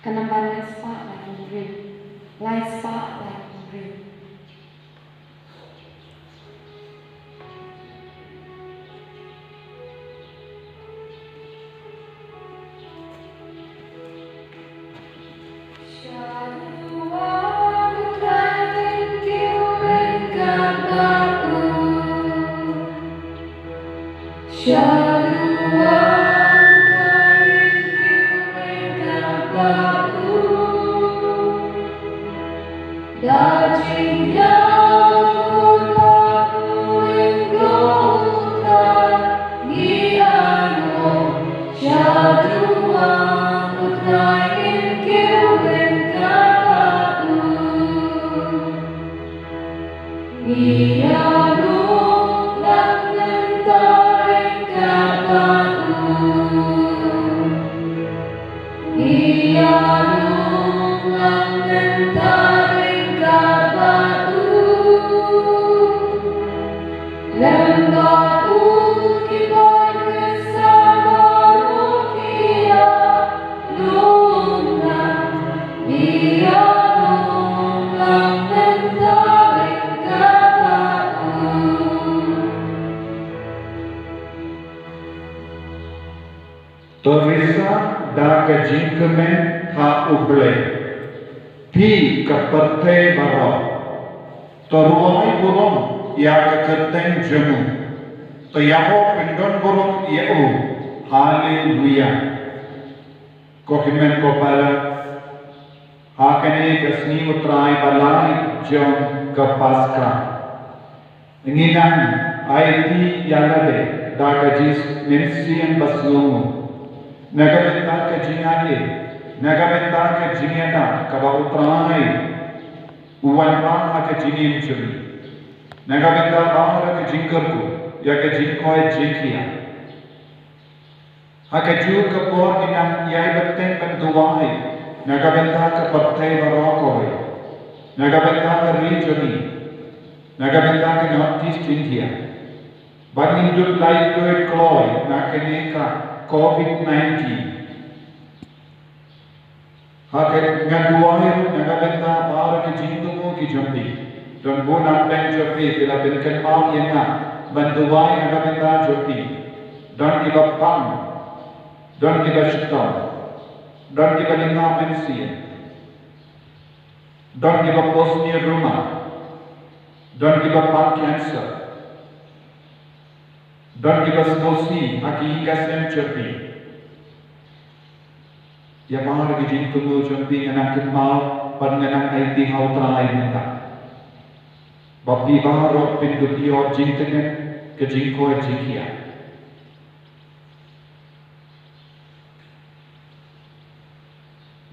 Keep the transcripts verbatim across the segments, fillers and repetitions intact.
Ka nambar lai spah lai hynriew. Lai spah lai hynriew. To risa da ka jingkmen ha U Blei, phi ka pyrthei baroh. To rwai burom ïa ka kyrteng jong u. To ïaroh pyndon burom ïa u. Haleluya. Ko hynmen ko para, ha kane ka sngi U Trai ba lai jong ka Paska, ngi nang aiti ïa lade da ka jingmynsiem ba sngewnguh na ka bynta ka jingaiei, na ka bynta ka jingïada kaba U Trai u wanrah ha ka jingim jong ngi, na ka bynta baroh ka jingkyrkhu ïa ka jingkoit jingkhiah. Ha kajuh ka por ngi nang ïai bteng ban duwai na ka bynta ka pyrthei baroh kawei, na ka bynta ka ri jong ngi, na ka bynta ka North East India, ba ngin dup laitluid kloi na kane ka Covid nineteen. Ha ka, nga duwai ruh na ka bynta baroh ki jingthmu ki jong phi. Don bun na pdeng jong phi ki la pynkynmaw ïa nga ban duwai na ka bynta jong phi. Don kiba pang, don kiba shitom, don kiba lyngngoh mynsiem, don kiba pos ni ruma, don kiba pang cancer, don kiba sngewsih ha ki ïing ki sem jong phi. Ïa baroh ki jingthmu jong phi nga nang kynmaw bad nga nang aiti ha U Trai mynta, ba phi baroh phin dup ïoh jingtngen ka jingkoit jingkhiah.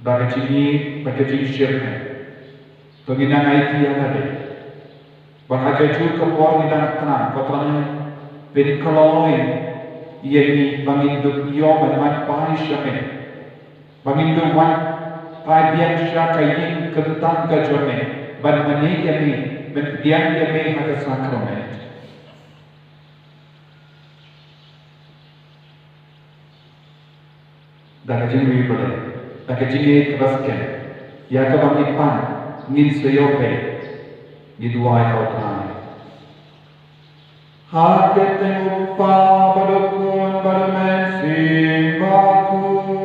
Da ka jingïeit bad ka jingshemphang, to ngin nang aiti ïa lade. Ba ha kajuh ka por ngi dang kren, ko Trai, pynkloi ïa ngi ba ngin dup ïoh ban wan phai sha me, ba ngin dup wan phai biang sha ka ïing kyntang ka jong me, ban mane ïa me, ban pdiang ïa me ha ka sakrament. Da ka jingïeit ba dei, da ka jingïeit kaba skhem, ïa kaba ngi pan, ngin sa ïoh peit, ngi duwai ha U Trai. Ha ka kyrteng U Kpa bad U Khun bad U Mynsiem Bakhuid.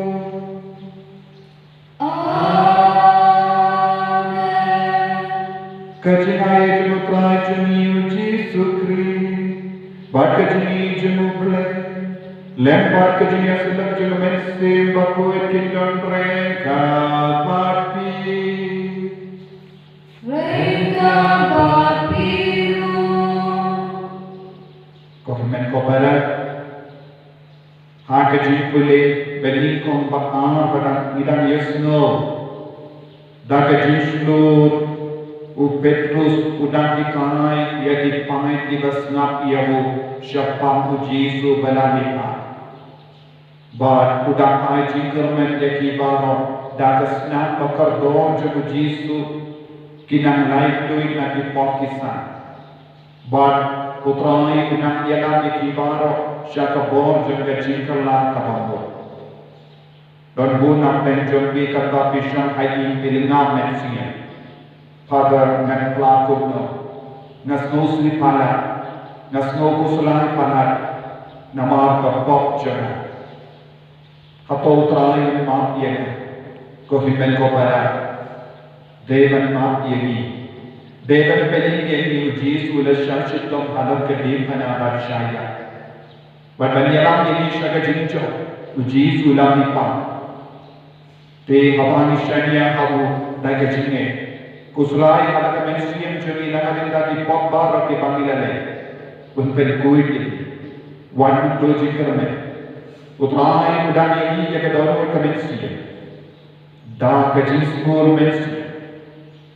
Amen. Ka jingaiei jong U Trai jong ngi U Jisu Khrist, bad ka jingïeit jong U Blei, lem bad ka jingïasyllok jong U Mynsiem Bakhuid kin don ryngkat bad phi. Ryngkat bad phi ruh. Ko hynmen ko para, ha ka jingpule ba nyngkong ba ar ba dang ngi dang ïohsngew da ka jingshlur, u Petrus u dang hikai ïa ki paid kiba sngap ïa u shaphang U Jisu ba la mihpat. Bad u dang ai jingkyrmen ïa ki baroh da ka snam ba kordor jong U Jisu, ki nang laitluid na ki pop ki san. Bad U Trai u nang ïalam ïa ki baroh sha ka bor jong ka jingkylla kaba mut. Don bun na pdeng jong phi katba phi shong ha ïing phi lyngab mynsiem. Father, ngan pla kumno? Nga sngew sngewsih palat, nga sngew khuslai palat namar ka pop jong nga. Hato U Trai un map ïa nga? Ko hynmen ko para, dei ban map ïa ngi. Dei ban pynïeng ïa ngi. U Jisu u la shah shitom halor ka diengphna bad shah ïap. Bad ban ïalam ïa ngi sha ka jingjop, U Jisu u la mih pat. Te haba ngi shaniah ha u da ka jingngeit, khuslai ha ka mynsiem jong ngi na ka bynta ki pop baroh kiba ngi la leh, un pynkhuid ïa ngi. Wan, un duh jingkyrmen. U Trai u dang ïa ngi ïa ka dohnud ka mynsiem. Da ka jingsngur mynsiem,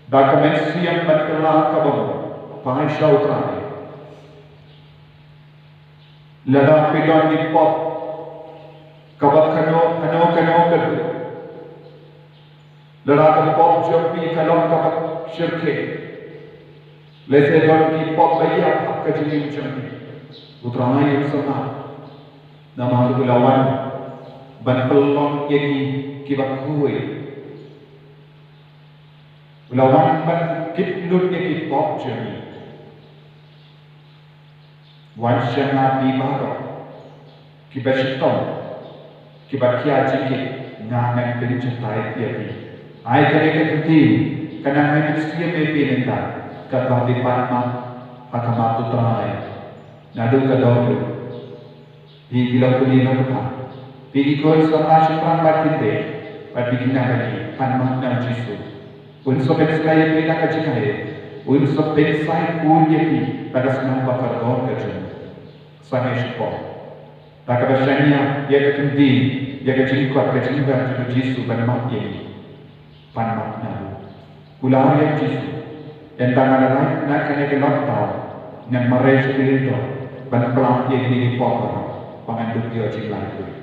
da ka mynsiem ban kylla kaba mut, phai sha U Trai. Lada phi don ki pop kaba kano kano kano ka dei, lada ka pop jong phi ka long kaba shyrkhei, lehse don ki pop ba ïap ha ka jingim jong phi, U Trai un sngap. Namar u la wan ban pynlong ïa ngi kiba khuid. U la wan ban kit lut ïa ki pop jong ngi. Wan sha nga phi baroh kiba shitom, kiba khia jingkit, nga ngan pynjatai ïa phi. Ai kane ka ktien, ka nang ai mynsiem ïa phi mynta, katba phi pan map ha khmat U Trai naduh ka dohnud. Phi ki long kmie long kpa, phi ki khun samla shynrang bad kynthei, bad phi ki nonghikai, pan map na U Jisu. Un sa pynskhem ïa phi na ka jingaiei, un sa pynshai khuid ïa phi na ka snam bakordor ka jong u. Sangeh shapoh, da kaba shaniah ïa ka ktien, ïa ka jingkhot, ka jingwan jong U Jisu ban map ïa ngi. Pan map na u. Kular ïa U Jisu. Ynda nga la lait na kane ka lockdown, ngan mareh sha ki lyndoh ban pynlait ïa kine ki pop baroh ba ngan dup ïoh jinglaitluid.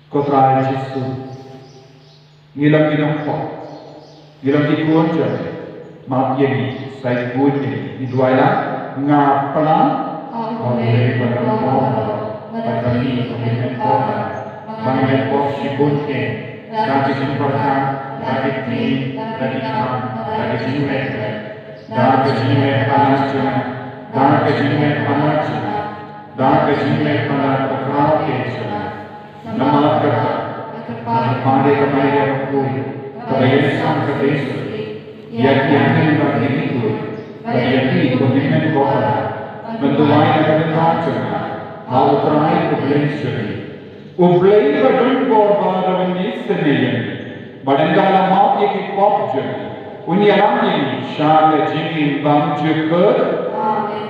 Ko Trai Jisu, ngi long ki nongpop, ngi long ki khun jong me, map ïa ngi, sai khuid ïa ngi. Ngi duwai lang, nga pla. Ha U Blei ba donbor, bad ha phi ko Hynmen Kpa, ba ngi pop shibun kein, da ka jingpyrkhat, da ka ktien, da ka kam, da ka jingmut, da ka jingmut palat jong nga, da ka jingmut palat jong nga, da ka jingmut palat bakhraw kein jong nga. Namar kata, nga kyrpad ïa ka Maria bakhuid, kaba ïeng sha ka Jisu, ïa ki angel bad ïa ki khun, bad ïa phi ko Hynmen Kpa, ban duwai na ka bynta jong nga ha U Trai U Blei jong ngi. U Blei ba donbor ba don isynei ïa ngi, bad ynda la map ïa ki pop jong ngi, un ïalam ïa ngi sha ka jingim bymjukut. Amen.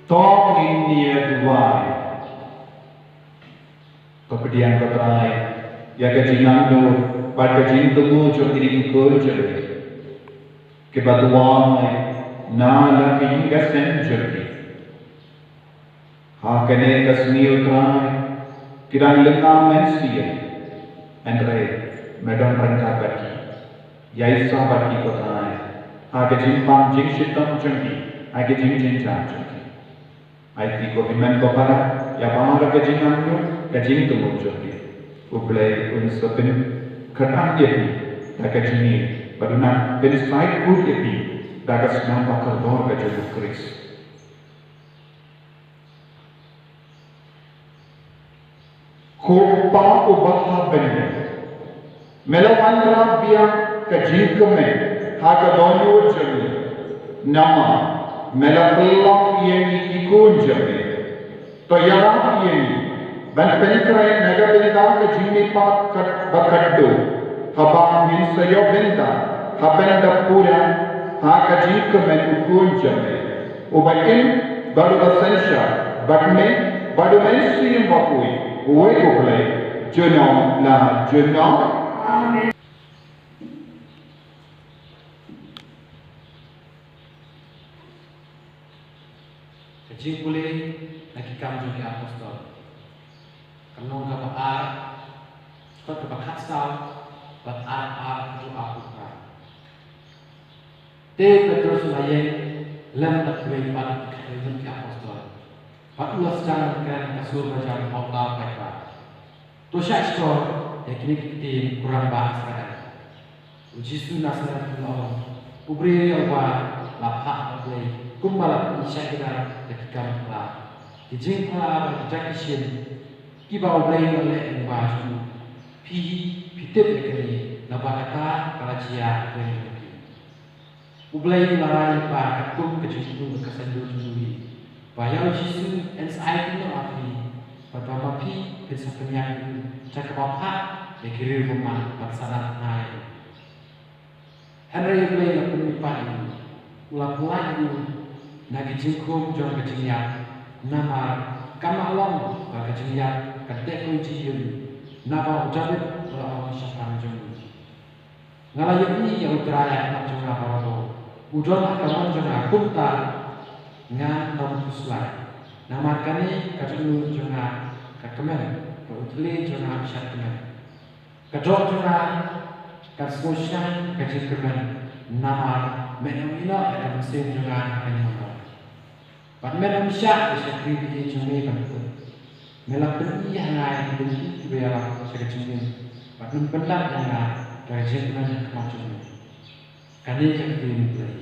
To ngin ïa duwai. Ko pdiang ko Trai ïa ka jingangnud bad ka jingthmu jong kine ki khun jong me kiba duwai na la ka ïing ka sem jong ki. Ha kane ka sngi, Trai, ki dang lyngnga mynsiem. Hynrei me don ryngkat bad ki. Ïaid sah bad ki, ko Trai, ha ka jingpang jingshitom jong ki, ha ka jingjynjar jong ki. Aiti, ko hynmen ko para, ïa baroh ka jingangnud, ka jingthmu jong ki. U Blei un sa pynkyrpad ïa phi da ka jingim bad un nang pynsaid kut ïa phi da ka snam bakordor ka jong U Khrist. Ko Kpa uba ha bneng, me la wanrah biang ka jingkmen ha ka dohnud jong ngi. Namar me la pynlong ïa ngi ki khun jong me. To ïarap ïa ngi ban pynkhreh na ka bynta ka jingmihpat kat ba khatduh, haba ngin sa ïoh bynta ha ban da pura ha ka jingkmen U Khun jong me, uba im bad uba synshar bad me bad U Mynsiem Bakhuid, uwei U Blei, junom la junom. Amen. Ka jingpule na Ki Kam jong ki Apostol, ka lynnong kaba ar, dkhot kaba khatsaw bad ar, ar haduh arphew phra. Te u Petros u la ïeng lem bad kiwei pat ki khathynriew ki apostol, bad u la sdang ban kren ha ka sur ba jan ha uta u paidbah. To shah shkor ïa kine ki ktien, ko rangbah Israel. U Jisu Nasaret u la ong, u briew ïa uba la phah da U Blei, kumba la pyni shakidar da ki kam phylla, ki jingphylla bad ki jaka shin kiba U Blei u la leh ïa u Bah jong u. Phi hi phi tip ïa kane, naba kata ka la jia ha pdeng jong phi. U Blei u la rai lypa katkum ka jingthmu ka saiñdur jong u hi, ba ïa u Jisu yn sa aiti noh ha phi, bad ba ma phi phin sa pynïap ïa u da kaba phah ïa ki riew bymman bad sa dan tnga ïa u. Hynrei U Blei u la pynmihpat ïa u, u la pyllait ïa u na ki jingkhum jong ka jingïap, namar kam lah long ba ka jingïap kan teh khuid ïa u, naba u Dabid u la ong shaphang jong u, Nga la ïohi ïa U Trai ha khmat jong nga baroh, u don ha ka mon jong nga, kumta ngan ym khuslai. Namar kane ka dohnud jong nga ka kmen, bad u thylliej jong nga u shad kmen. Ka doh jong nga kan sngewshngaiñ ka jingkyrmen, namar men ym ïehnoh ïa ka mynsiem jong nga ha kane ka por. Bad men ym shah ïa ka shakri baieit jong me ban kut. Me la pyni ha nga ïa ki lynti kiba ïarap sha ka jingim, bad men pyndap ïa nga da ka jingkmen ha khmat jong me. Kane ka ktien U Blei.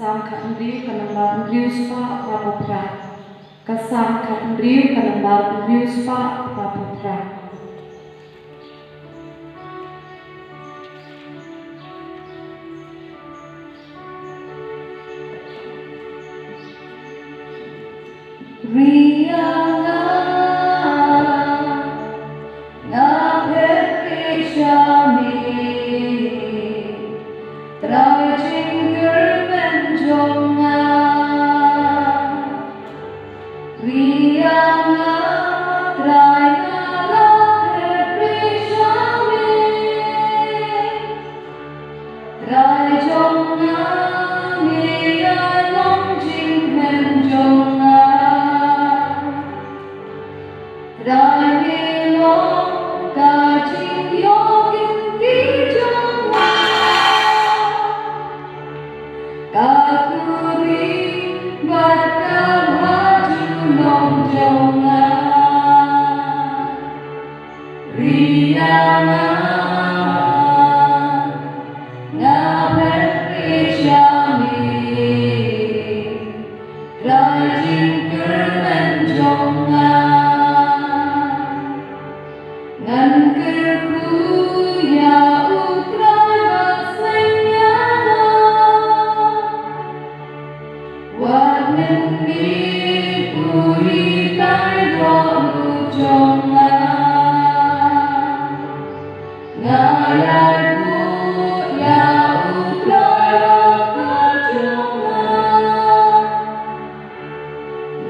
Salm khathynriew ka nombar hynriew spah phra phew phra. Ka Salm khathynriew ka nombar hynriew spah phra phew phra. Ri ïa nga, nga phet phi sha mi, Trai jingkyrmen jong nga. Ri ïa nga, Trai nga la phet phi sha mi. Trai jong nga, ngi ïa long jingkmen jong nga. Trai ngi long ka jingïoh kynti jong nga. Ka khuri bad ka bha junom jong nga. Ri ïa nga, nga phet phi sha mi, Trai jingkyrmen jong nga. Ngan kyrkhu ïa U Trai ba seng ïa nga. Wat mynmiet u hikai dohnud jong nga. Nga ïalbuh ïa U Trai Kpa jong nga.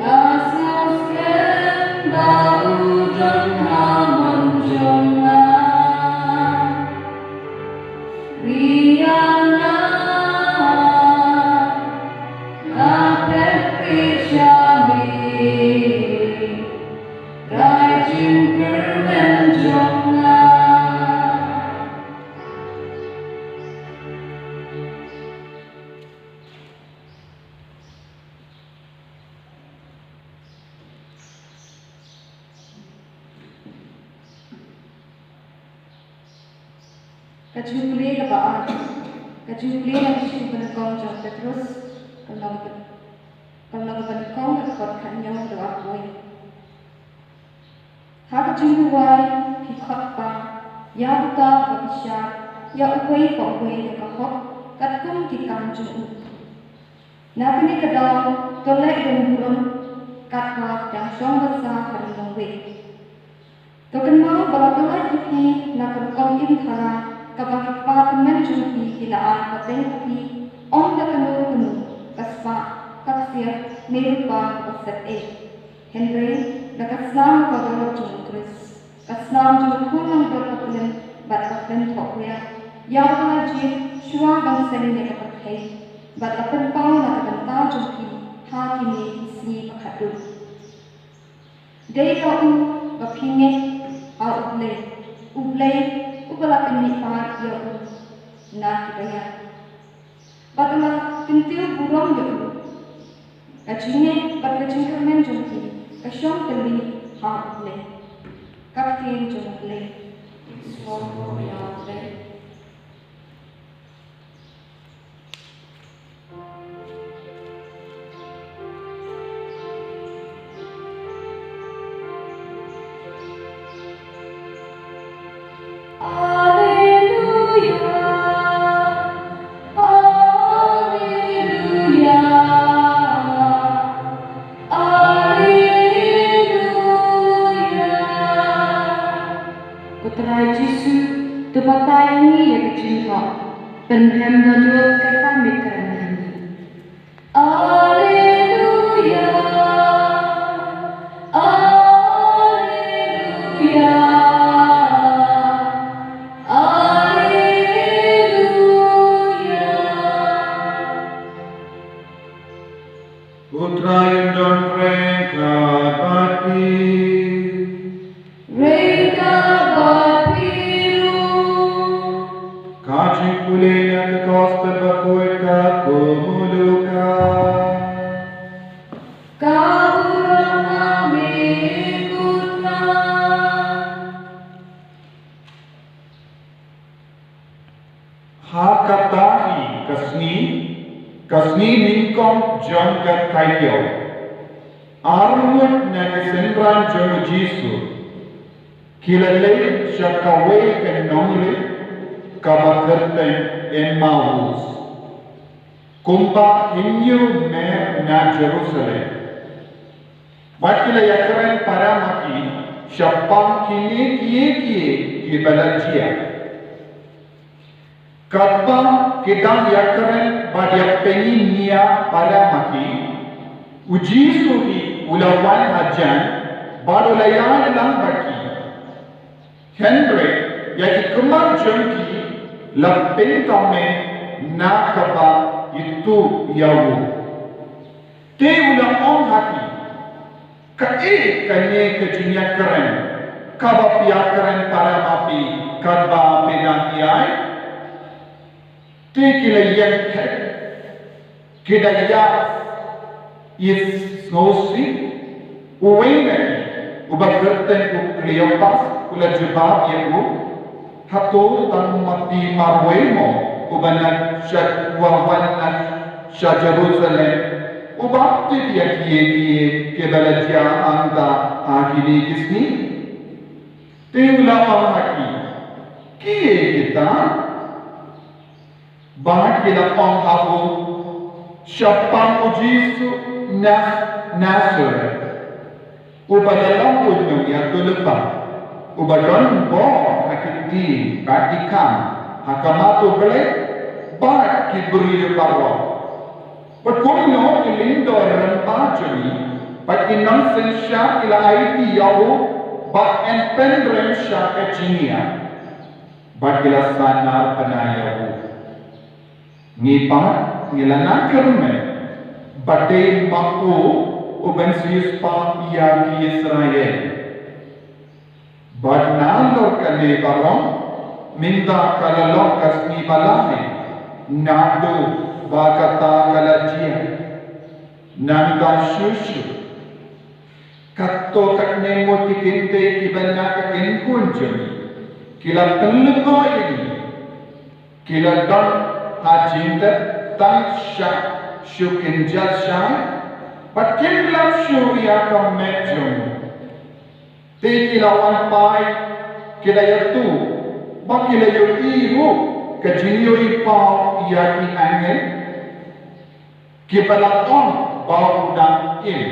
Nga sngewskhem ba u don ha mon jong nga. Ri ïa nga, nga phet phi sha mi, Trai jingkyrmen jong nga. Ka jingpule kaba ar. Ka jingpule na ka shithi ba nyngkong jong u Petros, ka lynnong ba, ka lynnong ba nyngkong, ka dkhot khathynñiew haduh arphew. Ha ka jingduwai, phi khot ba ïa uta uba bishar ïa uwei pa uwei da ka hok katkum ki kam jong u. Na kane ka daw, to leh don burom katba dang shong basa ha ryngwieng. To kynmaw ba la pyllait ïa phi na ka rukom im dhara kaba ki kpa tymmen jong phi ki la ai pateng ha phi, ym da kano kano ka spah, ka ksiar ne rupa kaba set ei. Hynrei da ka snam ka baroh jong u Khrist, ka snam jong u khun langbrot ba khlem bad ba khlem thohwiar, ïa uba la jied shuwa ban seng ïa ka pyrthei, bad la pynpaw na ka bynta jong phi ha kine ki sngi ba khatduh. Dei ïa u ba phi ngeit, ha U Blei, U Blei uba la pynmihpat ïa u na kiba ïap, bad u la kyntiew burom ïa u. Ka jingngeit bad ka jingkyrmen jong phi ka shong tylli ha U Blei. Ka ktien jong U Blei. Alleluia, alleluia, alleluia. Ko Trai Jisu, to batai ïa ngi ïa ka jingthoh, pynrem dohnud kata me kren ïa ngi. Alleluia, alleluia, alleluia. U Trai un don ryngkat bad phi. Ryngkat bad phi ruh. Ka jingpule na ka Gospel bakhuid katkum u Lukas. Ka burom ha me, ko Trai. Ha kata hi ka sngi, ka sngi jong ka taïew, arngut na ki synran jong u Jisu ki la leit sha kawei ka nongri kaba kyrteng Emmaus, kumba hynñiew mer na Jerusalem. Bad ki la ïakren para ma ki shaphang kine kiei kiei kiba la jia. Katba ki dang ïakren bad ïapynïaid para ma ki, u Jisu hi u la wan hajan bad u la ïaid lang bad ki. Hynrei ïa ki khmat jong ki la pynkmen na kaba ïathuh ïa u. Te u la ong ha ki, kaei kane ka jingïakren kaba phi ïakren para ma phi katba phi dang ïaid? Te ki la ïeng thep, ki da ïa ïohsngew sih. Uwei na ki, uba kyrteng u Kleopas, u la jubab ïa u, hato tang ma phi marwei mo uba na sha, uba wan na sha Jerusalem, uba tip ïa kiei kiei kiba la jia hangta ha kine ki sngi? Te u la ong ha ki, kiei kita? Bad ki la ong ha u, shaphang u Jisu Nas-, Nasareth, uba la long u nongïathuhlypa, uba don bor ha ki kti bad ki kam ha khmat U Blei bad ki briew baroh. Bad kumno ki lyngdoh rangbah jong ngi bad ki nongsynshar ki la aiti ïa u ba un pynrem sha ka jingïap, bad ki la sahnarphna ïa u. Ngi pat ngi la nang kyrmen ba dei ma u u ban siewspah ïa ki Israel. Bad nalor kane baroh, mynta ka la long ka sngi ba lai naduh ba kata ka la jia. Nangta shuh shuh, katto katne ngut ki kynthei kiba na ka kynhun jong ngi ki la pynlyngngoh ïa ngi. Ki la don ha jingtep tang sha shu kynjat shai, bad kim lap shuh ïa ka met jong u. Te ki la wan phai, ki la ïathuh, bad ki la ïohi ruh ka jingïohi paw ïa ki angel kiba la ong ba u dang im.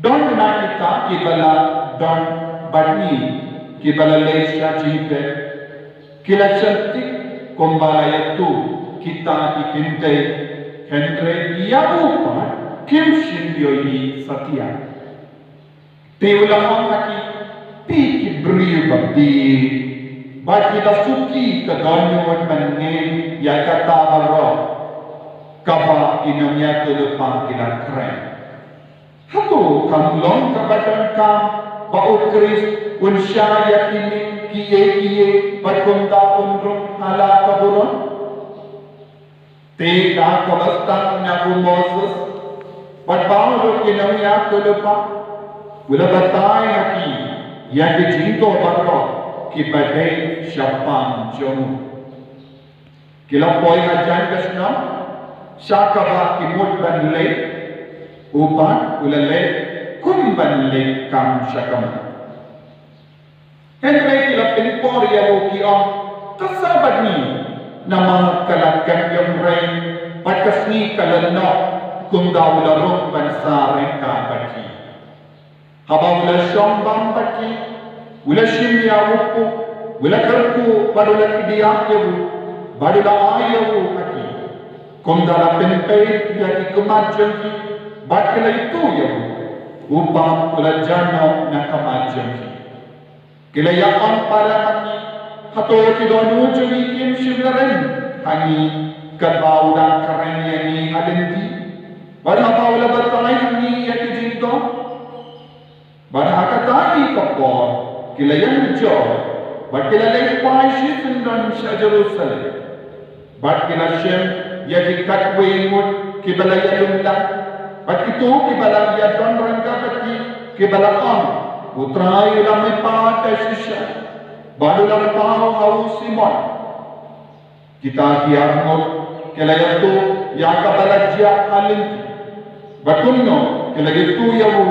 Don na kita kiba la don bad ngi kiba la leit sha jingtep, ki la shah tik kumba la ïathuh kita ki kynthei, hynrei ïa u pat kim shym ïohi satia. Te u la ong ha ki, phi ki briew babieit, bad ki la suki ka dohnud ban ngeit ïa kata baroh kaba ki nongïathuhlypa ki la kren. Hato kam long kaba donkam ba u Khrist un shah ïa kine kiei kiei bad kumta un rung ha la ka burom? Te da kaba sdang na u Moses bad baroh ki nongïathuhlypa, u la batai ha ki ïa ki jingthoh baroh kiba dei shaphang jong u. Ki la poi hajan ka shnong sha kaba ki mut ban leit, u pat u la leit kum ban leit kam sha ka mut. Hynrei ki la pynpor ïa u, ki ong, to sah bad ngi, namar ka la kem ïong rei bad ka sngi ka la noh. Kumta u la rung ban sah ryngkat bad ki. Haba u la shong bam bad ki, u la shim ïa u puk, u la kyrkhu bad u la kdiah ïa u, bad u la ai ïa u ha ki. Kumta la pynpeit ïa ki khmat jong ki bad ki la ïathuh ïa u, u pat u la jah noh na khmat jong ki. Ki la ïa ong para ma ki, hato ki dohnud jong ngi kim shym la rem ha ngi katba u dang kren ïa ngi ha lynti, bad haba u la batai ha ngi ïa ki jingthoh? Bad ha kata hi ka por ki la ïeng jur bad ki la leit phai shisyndon sha Jerusalem. Bad ki la shem ïa ki khatwei ngut kiba la ïalum lang, bad kito kiba la ïadon ryngkat bad ki, kiba la ong, U Trai u la mihpat da shisha bad u la paw ha u Simon. Kita ki arngut Ki la ïathuh ïa kaba la jia ha lynti, bad kumno ki la ïathuh ïa u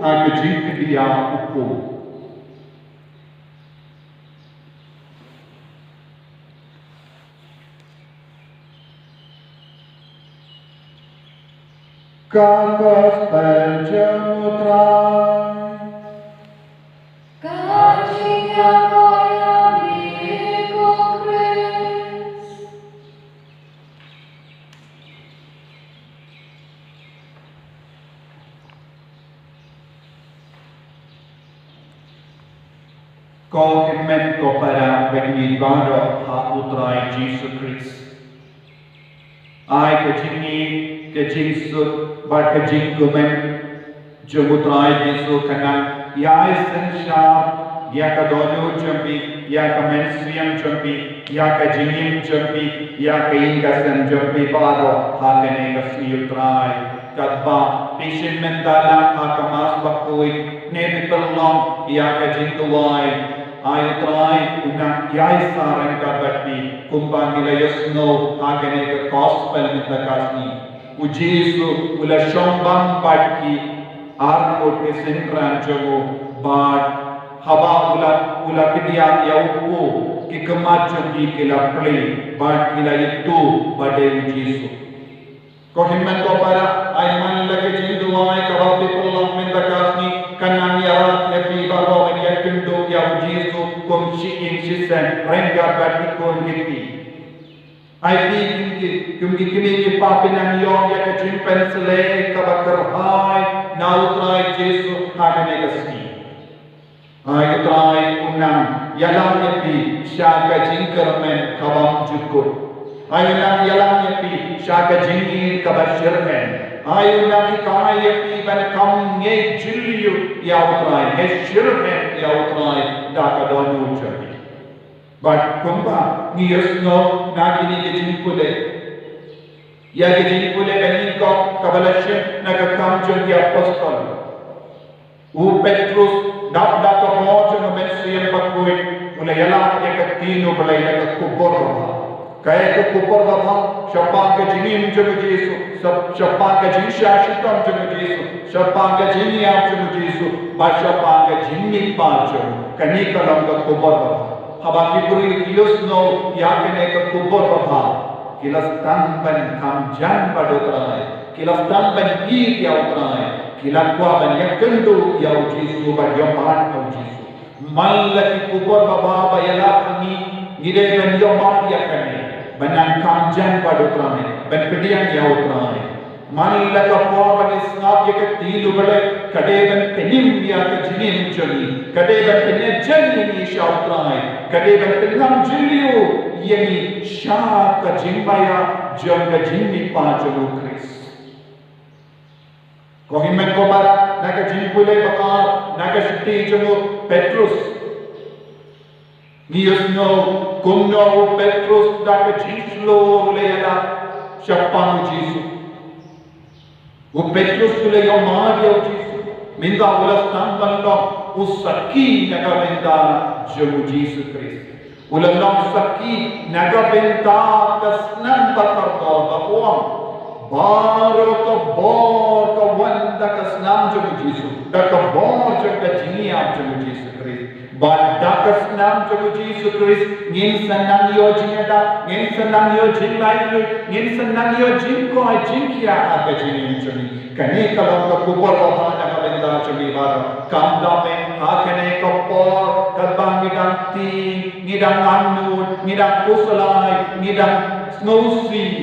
ha ka jingkdiah u kum. Ka Gospel jong u Trai. Ka jingïaroh ïa me ko Khrist. Ko hynmen ko para, bad ngi baroh ha u Trai Jisu Khrist. Ai ka jingïeit, ka jingsuk bad ka jingkmen jong u Trai Jisu kan nang ïai synshar ïa ka dohnud jong phi, ïa ka mynsiem jong phi, ïa ka jingim jong phi, ïa ka ïing ka sem jong phi baroh ha kane ka sngi u Trai. Katba phi shim mynta lang ha ka Mass bakhuid, ne phi pynlong ïa ka jingduwai, ai u Trai u nang ïai sareng bad phi kumba ngi la ïohsngew ha kane ka Gospel mynta ka sngi. U Jisu u la shong bam bad ki arngut ki synran jong u, bad haba u la, u la kdiah ïa u, ki khmat jong ki ki la plie bad ki la ïathuh ba dei u Jisu. Ko hynmen ko para, ai man la ka jingduwai kaba phi pynlong mynta ka sngi kan nang ïarap ïa phi baroh ban ïakynduh ïa u Jisu kum shi ïing shi sem ryngkat bad ki khun ki kti. Ai phi kum ki, kum ki kmie ki kpa phi nang ïoh ïa ka jingpynshlei kaba kyrhai na u Trai Jisu ha kane ka sngi. Ai u Trai u nang ïalam ïa phi sha ka jingkyrmen kabym jukut. Ai u nang ïalam ïa phi sha ka jingïeit kaba shitrhem. Ai u nang hikai ïa phi ban kham ngeit jylliew ïa u Trai, ngeit shitrhem ïa u Trai da ka dohnud jong phi. Bad kumba ngi ïohsngew na kine ki jingpule, ïa ki jingpule ba nyngkong kaba la shim na ka Kam jong ki Apostol. U Petrus, dap da ka bor jong u Mynsiem Bakhuid, u la ïalap ïa ka ktien U Blei ïa ka kubur babha. Kaei ka kubur babha? Shaphang ka jingim jong u Jisu, shap-, shaphang ka jingshah shitom jong u Jisu, shaphang ka jingïap jong u Jisu, bad shaphang ka jingmihpat jong u. Kane ka long ka kubur babha. Haba ki briew ki ïohsngew ïa kane ka kubur babha, ki la sdang ban kham jan bad u Trai, ki la sdang ban ïeit ïa u Trai, ki la kwah ban ïakynduh ïa u Jisu bad ïohmad ïa u Jisu. Man la ki kubur babha ba ïalap ha ngi, ngi dei ban ïohmad ïa kane, ban nang kham jan bad u Trai, ban pdiang ïa u Trai. Man la ka por ba ngi sngap ïa ka ktien U Blei, ka dei ban pynim ïa ka jingim jong ngi, ka dei ban pynïaid jingim ïa ngi sha u Trai, ka dei ban pynngam jylliew ïa ngi sha ka jingmaïa jong ka jingmihpat jong u Khrist. Ko hynmen ko para, na ka jingpule ba ar na ka shithi jong u Petrus, ngi ïohsngew kumno u Petrus da ka jingshlur u la ïalap shaphang u Jisu. U Petrus u la ïohmad ïa u Jisu, mynta u la sdang ban long u sakhi na ka bynta jong u Jisu Khrist. U la long sakhi na ka bynta ka snam ba kordor ba u ong, baroh ka bor ka wan da ka snam jong u Jisu, da ka bor jong ka jingïap jong u Jisu Khrist. Bad da ka snam jong u Jisu Khrist ngin sa nang ïoh jingïada, ngin sa nang ïoh jinglaitluid, ngin sa nang ïoh jingkoit jingkhiah ha ka jingim jong ngi. Kane ka long ka kubur babha na ka bynta jong ngi baroh. Kam dei ha kane ka por katba ngi dang tieng, ngi dang angnud, ngi dang khuslai, ngi dang sngewsih,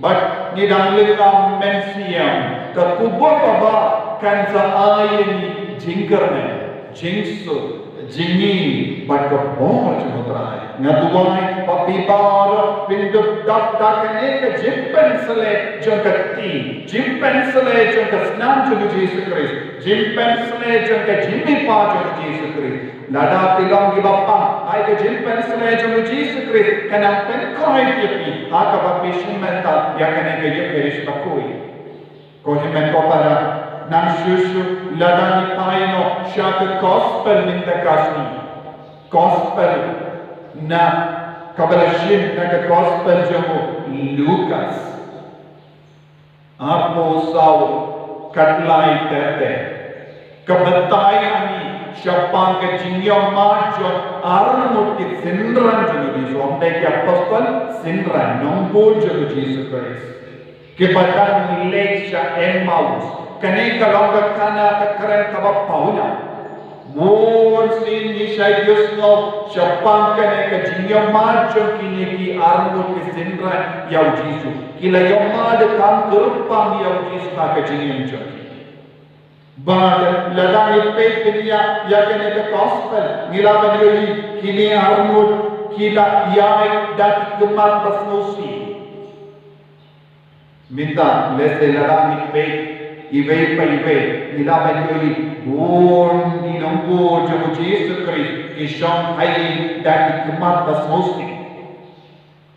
bad ngi dang lyngkhuh mynsiem, ka kubur babha kan sa ai ïa ngi jingkyrmen, jingsuk, jingïeit bad ka bor jong u Trai. Nga duwai ba phi baroh phin dup dap da kane ka jingpynshlei jong ka ktien, jingpynshlei jong ka snam jong u Jisu Khrist, jingpynshlei jong ka jingmihpat jong u Jisu Khrist. Lada phi long kiba pang, ai ka jingpynshlei jong u Jisu Khrist kan nang pynkhuid ïa phi ha kaba phi shim mynta ïa kane ka Ïukharist bakhuid. Ko hynmen ko para, nang shuh shuh lada ngi phai noh sha ka Gospel mynta ka sngi. Gospel na kaba la shim na ka Gospel jong u Lukas arphew saw, khatlai ter ter. Ka batai ha ngi shaphang ka jingïamad jong arngut ki synran jong u Jisu, ym dei ki apostol, synran nongbun jong u Jisu Khrist. Kiba dang leit sha Emmaus. Kane ka long ka khana ka kren kaba pawnam. Bun sien ngi shait ïohsngew shaphang kane ka jingïamad jong kine ki arngut ki synran ïa u Jisu. Ki la ïamad kam kyrpang ïa u Jisu ha ka jingim jong ki. Bad lada ngi peit ïa, ïa kane ka gospel, ngi lah ban ïohi kine arngut ki la ïaid da ki khmat ba sngewsih. Mynta lehse lada ngi peit iwei pa iwei, ngi lah ban ïohi bun ki nongbun jong u Jisu Khrist ki shong ha ïing da ki khmat ba sngewsih.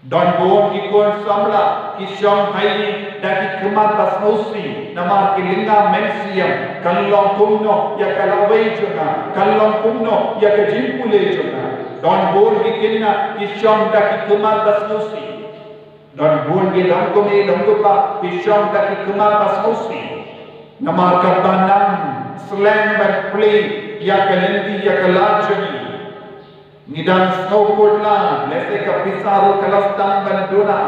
Don bun ki khun samla ki shong ha ïing da ki khmat ba sngewsih, namar ki lyngngoh mynsiem, kan long kumno ïa ka lawei jong nga, kan long kumno ïa ka jingpule jong nga. Don bun ki khynnah ki shong da ki khmat ba sngewsih. Don bun ki longkmie longkpa ki shong da ki khmat ba sngewsih. Namar kaba nang slem ban plie ïa ka lynti ïa ka lad jong ngi. Ngi dang sngewkut lad, lehse ka pisa ruh ka la sdang ban duna.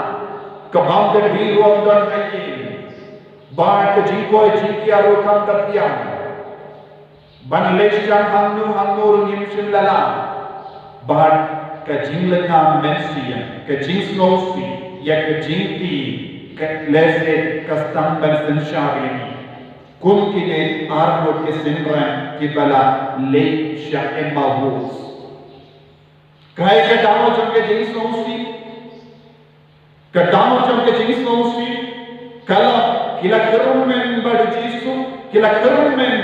Ka bam ka dih ruh ym don ha ïing. Bad ka jingkoit jingkhiah ruh kam da biang. Ban leit shong hangno hangno ruh ngim shym la lah. Bad ka jinglyngngoh mynsiem, ka jingsngewsih ïa ka jingtieng, ka lehse ka sdang ban synshar ïa ngi. Kum kine arngut ki synran kiba la leit sha Emmaus. Kaei ka daw jong ka jingsngewsih? Ka daw jong ka jingsngewsih ka long, ki la kyrmen bad u Jisu, ki la kyrmen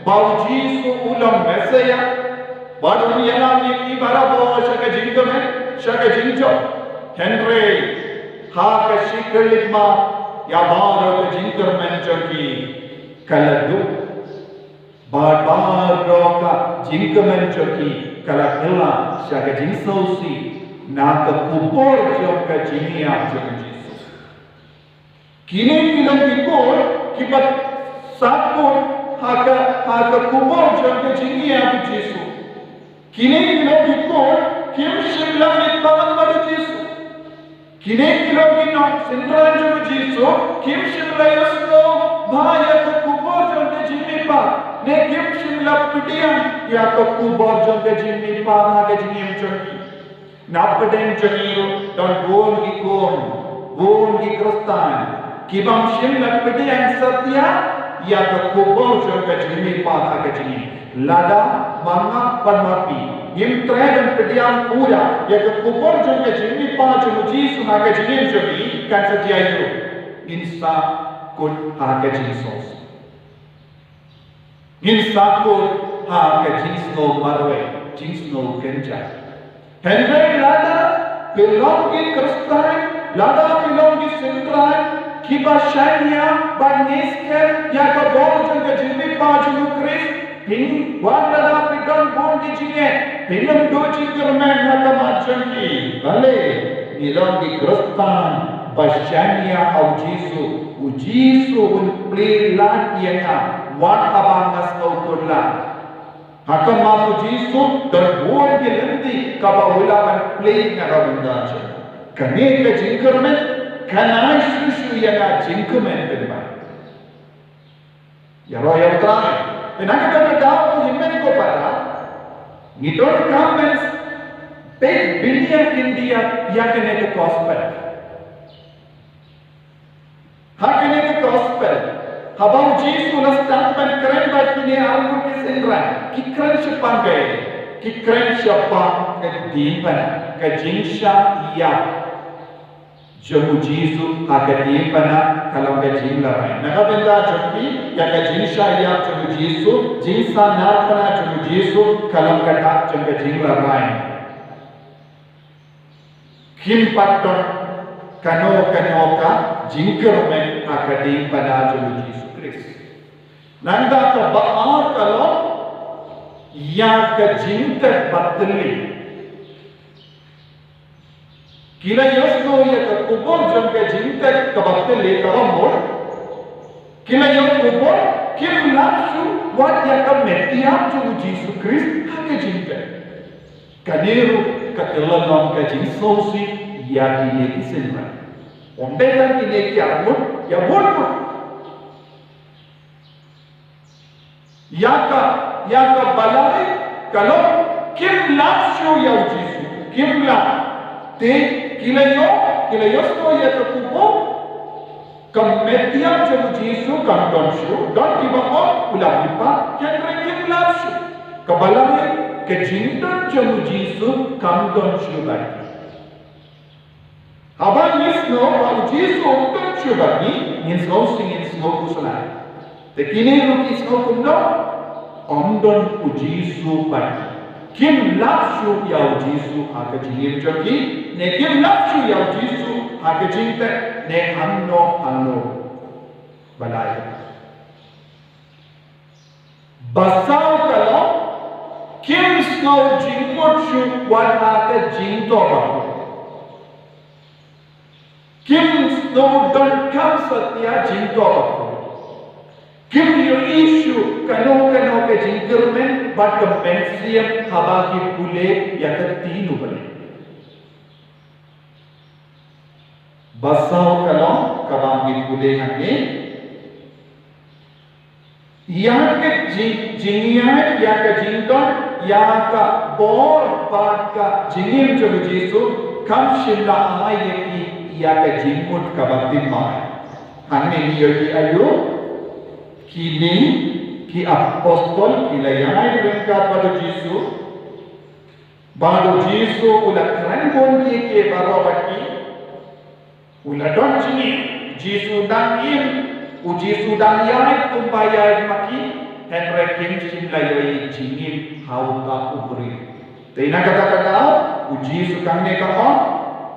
ba u Jisu u long Messaïah, bad un ïalam ïa ki barabor sha ka jingkmen, sha ka jingjop. Hynrei ha ka shi khyllipmat, ïa baroh ka jingkyrmen jong ki ka la duh. Bad baroh ka jingkmen jong ki ka la kylla sha ka jingsngewsih na ka khubor jong ka jingïap jong u Jisu. Kine ki long ki khun kiba sahkut ha ka, ha ka khubor jong ka jingïap u Jisu. Kine ki long ki khun kim shym la mihpat bad u Jisu. Kine ki long ki nongsynran jong u Jisu, kim shym la ïohsngew bha ïa ka khubor jong ka jingmihpat, ne kim shym la pdiang ïa ka khubor jong ka jingmihpat ha ka jingim jong ki. Napdeng jong ngi ruh don bun ki khun, bun ki Khristan, ki bym shym la pdiang satia ïa ka khubor jong ka jingmihpat ha ka jingim. Lada ma nga bad ma phi ngim treh ban pdiang pura ïa ka khubor jong ka jingmihpat jong u Jisu ha ka jingim jong ngi, kan sa jia ïa u, ngin sahkut ha ka jingsngewsih. Ngin sahkut ha ka jingsngew marwei, jingsngew kynjah. Hynrei lada phi long ki Khristan, lada phi long ki synran kiba shaniah bad ngi skhem ïa ka bor jong ka jingmihpat jong u Khrist, phin, wat lada phi don bun ki jingeh, phin ym duh jingkyrmen ha khmat jong ki. Balei? Ngi long ki Khristan ba shaniah ha u Jisu. U Jisu un plie lad ïa nga wat haba nga sngewkut lad. Ha khmat u Jisu don bun ki lynti kaba u lah ban plie na ka bynta jong nga. Kane ka jingkyrmen kan ai shuh shuh ïa nga jingkmen pynban. Ïaroh ïa U Trai. Te na kata ka daw, ko hynmen ko para, ngi donkam ban peit bniah khyndiat ïa kane ka gospel. Ha kane ka gospel, haba u Jisu u la sdang ban kren bad kine arngut ki synran, ki kren shaphang kaei? Ki kren shaphang ka diengphna, ka jingshah ïap jong u Jisu ha ka diengphna ka long ka jinglarai. Na ka bynta jong ki, ïa ka jingshah ïap jong u Jisu, jingsahnarphna jong u Jisu ka long ka dak jong ka jinglarai. Kim pat don kano kano ka jingkyrmen ha ka diengphna jong u Jisu Khrist. Nangta kaba ar ka long ïa ka jingtep ba thylli. Ki la ïohsngew ïa ka khubor jong ka jingtep kaba tyllei kaba mut. Ki la ïoh khubor, kim lap shuh wat ïa ka met ïap jong u Jisu Khrist ha ka jingtep. Kane ruh ka kylla long ka jingsngewsih ïa kine ki synran. Ym dei tang kine ki arngut, ïa bun ruh. Ïa ka, ïa kaba lai, ka long, kim lap shuh ïa u Jisu, kim lap. Te, ki la ïoh, ki la ïohsngew ïa ka khubor. Ka met ïap jong u Jisu kam don shuh, don kiba ong, u la mihpat, hynrei kim lap shuh. Kaba lai, ka jingdon jong u Jisu kam don shuh bad ki. Haba ngi sngew ba u Jisu um don shuh bad ngi, ngin sngewsih, ngin sngew khuslai. Te kine ruh ki sngew kumno? Um don u Jisu bad ki. Kim lap shuh ïa u Jisu ha ka jingim jong ki, ne kim lap shuh ïa u Jisu ha ka jingtep, ne hangno hangno. Balei? Ba saw ka long, kim sngew jingmut shuh wat ha ka jingthoh bakhuid. Kim sngew donkam satia jingthoh bakhuid. Kim ïohi shuh kano kano ka jingkyrmen bad ka mynsiem haba ki pule ïa ka ktien U Blei. Ba saw ka long kaba ngi pule hangne. Ïa ka jing, jingïaid, ïa ka jingdon, ïa ka bor bad ka jingim jong u Jisu, kam shym la ai ïa ki ïa ka jingmut kaba thymmai. Hangne ngi ïohi aïu, kine ki apostol ki la ïaid ryngkat bad u Jisu. Bad u Jisu u la kren bun ïa ki baroh bad ki. U la don jingim, Jisu dang im, u Jisu dang ïaid kumba ïaid ma ki, hynrei kim shym la ïohi jingim ha uta u briew. Te na kata ka daw, u Jisu hangne ka ong,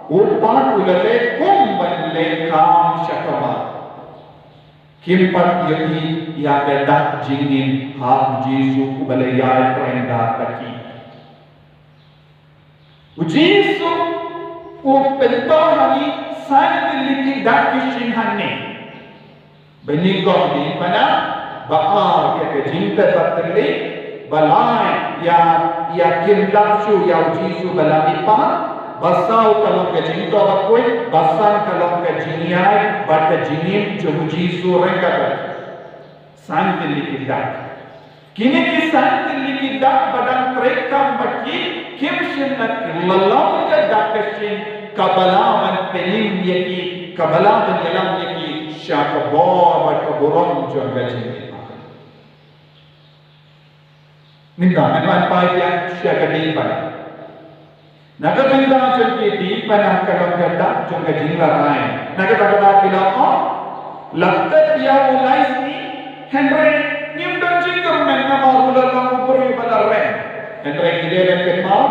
u pat u la leh kum ban leh kam sha ka mar. Kim pat ïohi ïa ka dak jingim ha u Jisu uba la ïaid ryngkat bad ki. U Jisu u pynpaw ha ngi san tylli ki dak ki shin hangne. Ba nyngkong dei ba na, ba ar ïa ka jingtep ba tyllei, ba lai ïa, ïa kim lap shuh ïa u Jisu ba la mihpat, ba saw ka long ka jingthoh bakhuid, ba san ka long ka jingïaid bad ka jingim jong u Jisu ryngkat bad ki. San tylli ki dak. Kine ki san tylli ki dak ba dang treikam bad ki, kim shym la kylla long ka dak ka shin kaba lah ban pynim ïa ki, kaba lah ban ïalam ïa ki sha ka bor bad ka burom jong ka jingim. Mynta ngan wan phai biang sha ka diengphna. Na ka bynta jong ki, diengphna ka long ka dak jong ka jinglarai. Na kata ka daw ki la ong, la tep ïa u lai sngi, hynrei ngim don jingkyrmen namar u la long u briew ba la rem. Hynrei ki dei ban kynmaw,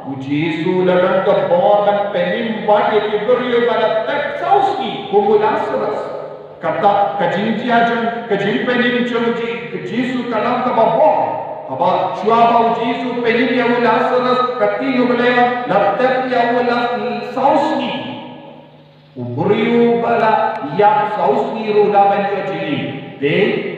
u Jisu u la don ka bor ban pynim wat ïa ki briew ba la tep saw sngi, kum u Lasarus. Kata ka jingjia jong, ka jingpynim jong u Ji-, ka Jisu ka long kaba bor. Haba shuwa ba u Jisu pynim ïa u Lasarus, ka ktien U Blei, la tep ïa u la saw sngi. U briew ba la ïap saw sngi ruh la ban ïoh jingim. Te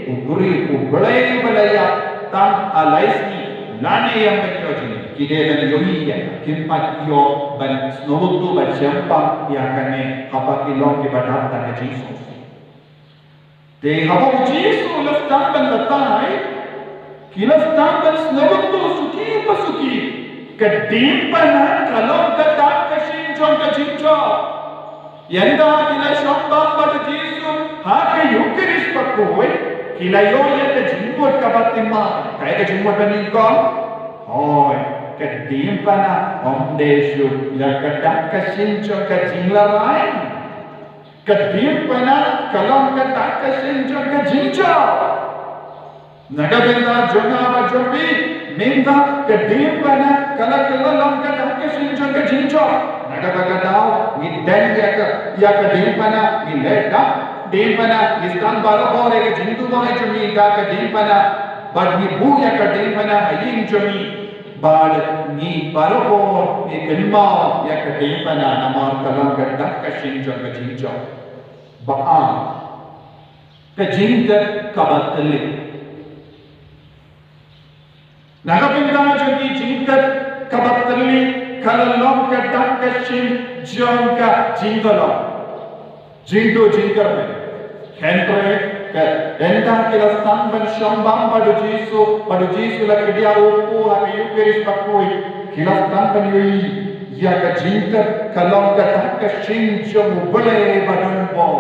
u briew, u briew ba la ïap tang ha lai sngi, lane ïa ban ïoh jingim. Ki dei ban ïohi ïa, kim pat ïoh ban sngewthuh ba shym pat ïa kane haba ki long kiba dap da ka jingsngewsih. Te haba u Jisu u la sdang ban batai, ki la sdang ban sngewthuh suki pa suki. Ka diengphna ka long ka dak ka shin jong ka jingjop. Ynda ki la shong bam bad u Jisu ha ka Ïukharist bakhuid, ki la ïoh ïa ka jingmut kaba thymmai. Kaei ka jingmut ba nyngkong? Hooid, ka diengphna ym dei shuh ïa ka dak ka shin jong ka jinglarai. Ka diengphna ka long ka dak ka shin jong ka jingjop. Na ka bynta jong nga bad jong phi, mynta ka diengphna ka la kylla long ka dak ka shin jong ka jingjop. Na kata ka daw ngi deng ïa ka, ïa ka diengphna, ngi leh dak diengphna, ngi sdang barabor ïa ka jingduwai jong ngi da ka diengphna, bad ngi buh ïa ka diengphna ha ïing jong ngi. Bad ngi baroh ngi kynmaw ïa ka diengphna namar ka long ka dak ka shin jong ka jingjop. Ba ar, ka jingtep kaba tylli. Na ka bynta jong ki jingtep kaba tylli ka la long ka dak ka shin jong ka jingdolor, jingduh jingkyrmen. Hynrei ka ynda ki la sdang ban shong bam bad u Jisu, bad u Jisu la kdiah u kpu ha ka Eucharist bakhuid, ki la sdang ban ïohi ïa ka jingtep ka long ka dak ka shin jong U Blei ba don bor.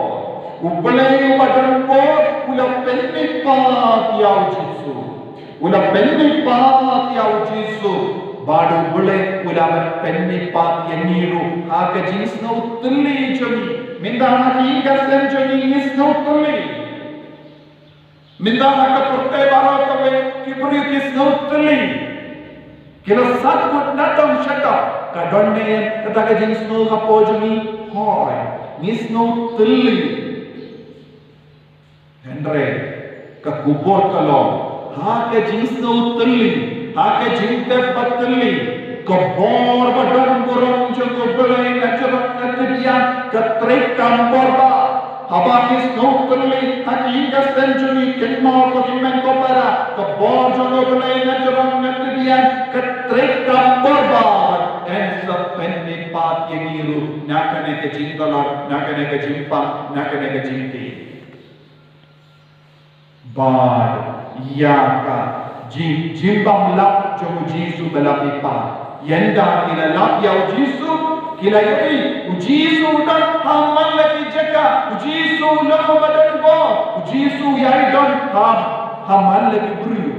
U Blei uba don bor u la pynmihpat ïa u Jisu. U la pynmihpat ïa u Jisu. Bad U Blei u la pynmihpat ïa ngi ruh ha ka jingsngew tylli jong ngi. Mynta ha ki ïing ka sem jong ngi ngi sngew tylli. Mynta ha ka pyrthei baroh kawei ki briew ki sngew tylli. Ki la sat kut na dong sha dong. Ka don ne em kata ka jingsngew hapoh jong ngi? Hooid, ngi sngew tylli. Hynrei ka khubor ka long, ha ka jingsngew tylli, ha ka jingtep ba tylli, ka bor ba don burom jong U Blei na jrong na tbian ka trei kam bor ba. Haba ngi sngew tylli ha ki ïing ka sem jong ngi, kynmaw ko hynmen ko para, ka bor jong U Blei na jrong na tbian ka trei kam bor ba. Yn sa pynmihpat ïa ngi ruh na kane ka jingdolor, na kane ka jingpang, na kane ka jingtieng. Bad ïa ka jing, jingbymlap jong u Jisu ba la mihpat. Ynda ki la lap ïa u Jisu, ki la ïohi u Jisu u don ha man la ki jaka, u Jisu u long uba don bor, u Jisu u ïai don ha, ha man la ki briew.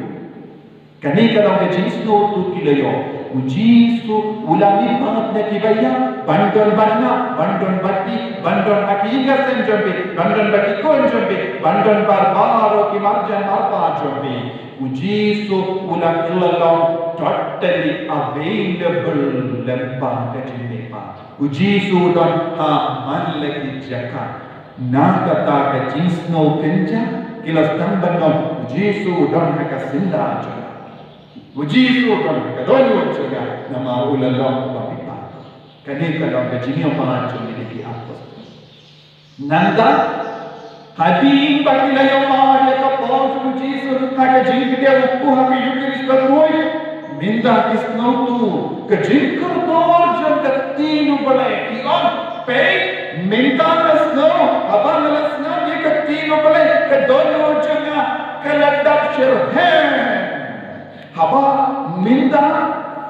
Kane ka long ka jingsngewthuh ki la ïoh. U Jisu u la mihpat na kiba ïap, ban don bad nga, ban don bad phi, ban don ha ki ïing ka sem jong phi, ban don bad ki khun jong phi, ban don bad baroh ki marjan marpa jong phi. U Jisu u la kylla long totally available lyngba ka jingmihpat. U Jisu u don ha man la ki jaka. Na kata ka jingsngew kynja ki la sdang ban ong, u Jisu u don ha ka syndah jong nga. U Jisu u don ha ka dohnud jong nga, namar u la long uba mihpat. Kane ka long ka jingïohi jong ngi ki apostol. Nangta hadien ba ki la ïohi ïa ka bor jong u Jisu ha ka jingkdiah u kpu ha ka Eucharist bakhuid, mynta ki sngewthuh ka jingkordor jong ka ktien U Blei, ki ong, peit, mynta nga sngew, haba nga la sngap ïa ka ktien U Blei, ka dohnud jong nga ka la dap shitrhem. Haba mynta,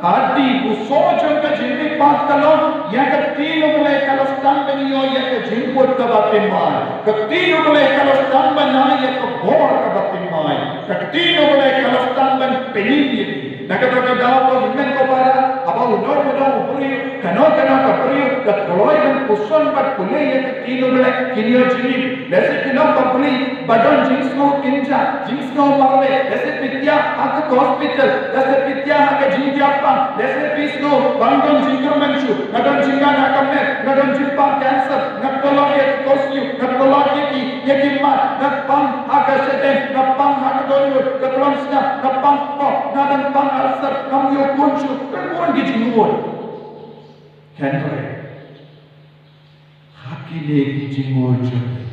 hadien u soh jong ka jingmihpat ka long, ïa ka ktien U Blei ka la sdang ban ïoh ïa ka jingmut kaba thymmai. Ka ktien U Blei ka la sdang ban ai ïa ka bor kaba thymmai. Ka ktien U Blei ka la sdang ban pynïeng ïa ngi. Na kata ka daw ko hynmen ko para, haba uno uno u briew, kano kano ka briew ka kloi ban puson bad pule ïa ka ktien U Blei, kin ïoh jingim. Lehse ki long bapli ba don jingsngew kynja, jingsngew marwei. Lehse phi thiah ha ka hospital, lehse phi thiah ha ka jingthiah pang, lehse phi sngew ba nga don jingkyrmen shuh, nga don jingngad ha ka met, nga don jingpang cancer, nga tlot ïa ka kosiew, nga tlot ïa ki, ïa ki mat, nga pang ha ka shadem, nga pang ha ka dohnud, ka khlem sngap, nga pang pop, nga dang pang ulcer, ngam ïoh khun shuh, ka bun ki jingmut. Hynrei ha kine ki jingmut jong phi,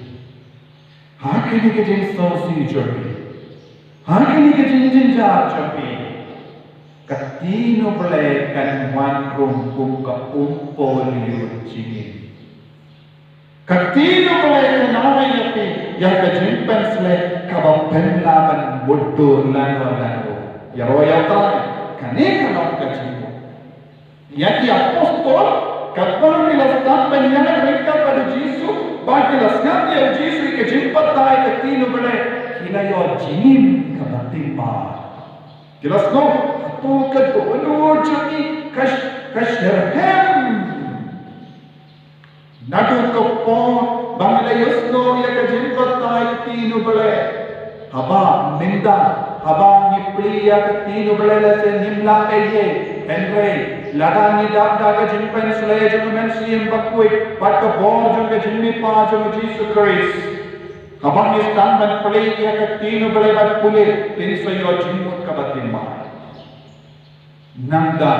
ha kine ki jingsngewsih jong phi, ha kine ki jingjynjar jong phi, ka ktien U Blei kan wan rung kum ka umpolio jingim. Ka ktien U Blei kan ai ïa phi ïa ka jingpynshlur kaba pynlah ban mutdur lano lano. Ïaroh ïa U Trai, kane ka long ka jingmut. Ïa ki apostol, katba ki la sdang ban ïaryngkat bad u Jisu, ba ki la sngap ïa u Jisu ïa ka jingbatai ka ktien U Blei, ki la ïoh jingim kaba thymmai. Ki la sngew, hato ka dohnud jong ngi ka sh-, ka shitrhem. Naduh ka por ba ngi la ïohsngew ïa ka jingbatai ka ktien U Blei. Haba mynta, haba ngi plie ïa ka ktien U Blei lehse ngim lah ei ei. Hynrei lada ngi dap da ka jingpynshlur jong U Mynsiem Bakhuid bad ka bor jong ka jingmihpat jong U Jisu Khrist, haba ngi sdang ban plie ïa ka ktien U Blei bad pule, phin sa ïoh jingmut kaba thymmai. Nangta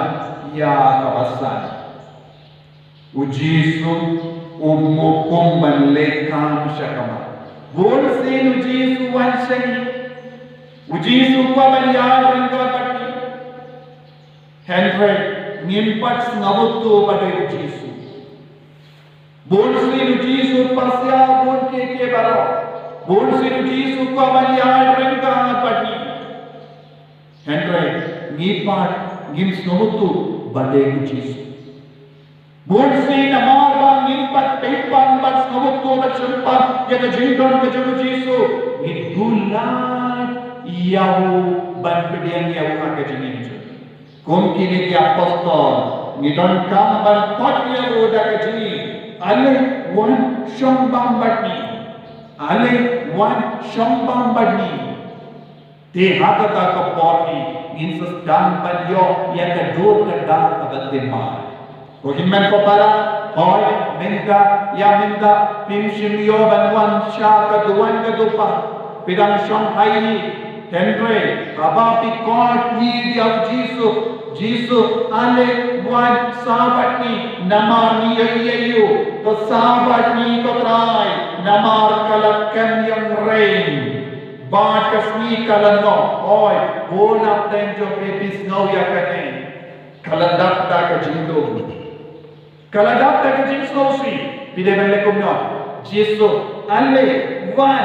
ïa kaba san, u Jisu u mut kum ban leh kam sha ka mat. Bun sien u Jisu u wan sha ngi. U Jisu u kwah ban ïaid ryngkat bad ngi. Hynrei ngim pat sngewthuh ba dei u Jisu. Bun sien u Jisu u pasiah bun kiei kiei baroh. Bun sien u Jisu u kwah ban ïaid ryngkat bad ngi. Hynrei ngi pat ngim sngewthuh ba dei u Jisu. Bun sien namar ba ngim pat peit bad sngewthuh bad sngewthuh ïa ka jingdon ka jong u Jisu, ngi dulan ïa u ban pdiang ïa u ha ka jingim jong ngi. Kum kine ki apostol, ngi donkam ban khot ïa u da ka jingim. Ale wan shong bam bad ngi. Ale wan shong bam bad ngi. Te ha kata ka por hi ngin sa sdang ban ïoh ïa ka dur ka dar kaba thymmai. Ko hynmen ko para, hooid, mynta, ïa mynta phim shym ïoh ban wan sha ka duwan ka dupa. Phi dang shong ha ïing, hynrei haba phi khot ïa u Jisu, Jisu, ale wan sah bad ngi, namar ngi ïohi ïa u, to sah bad ngi ko Trai, namar ka la kem ïeng rein. Bad ka sngi ka la noh, hooid, bun hapdeng jong phi phi sngew ïa kane. Ka la dap da ka jingdum. Ka la dap da ka jingsngewsih. Phi dei ban leh kumno? Jisu, ale wan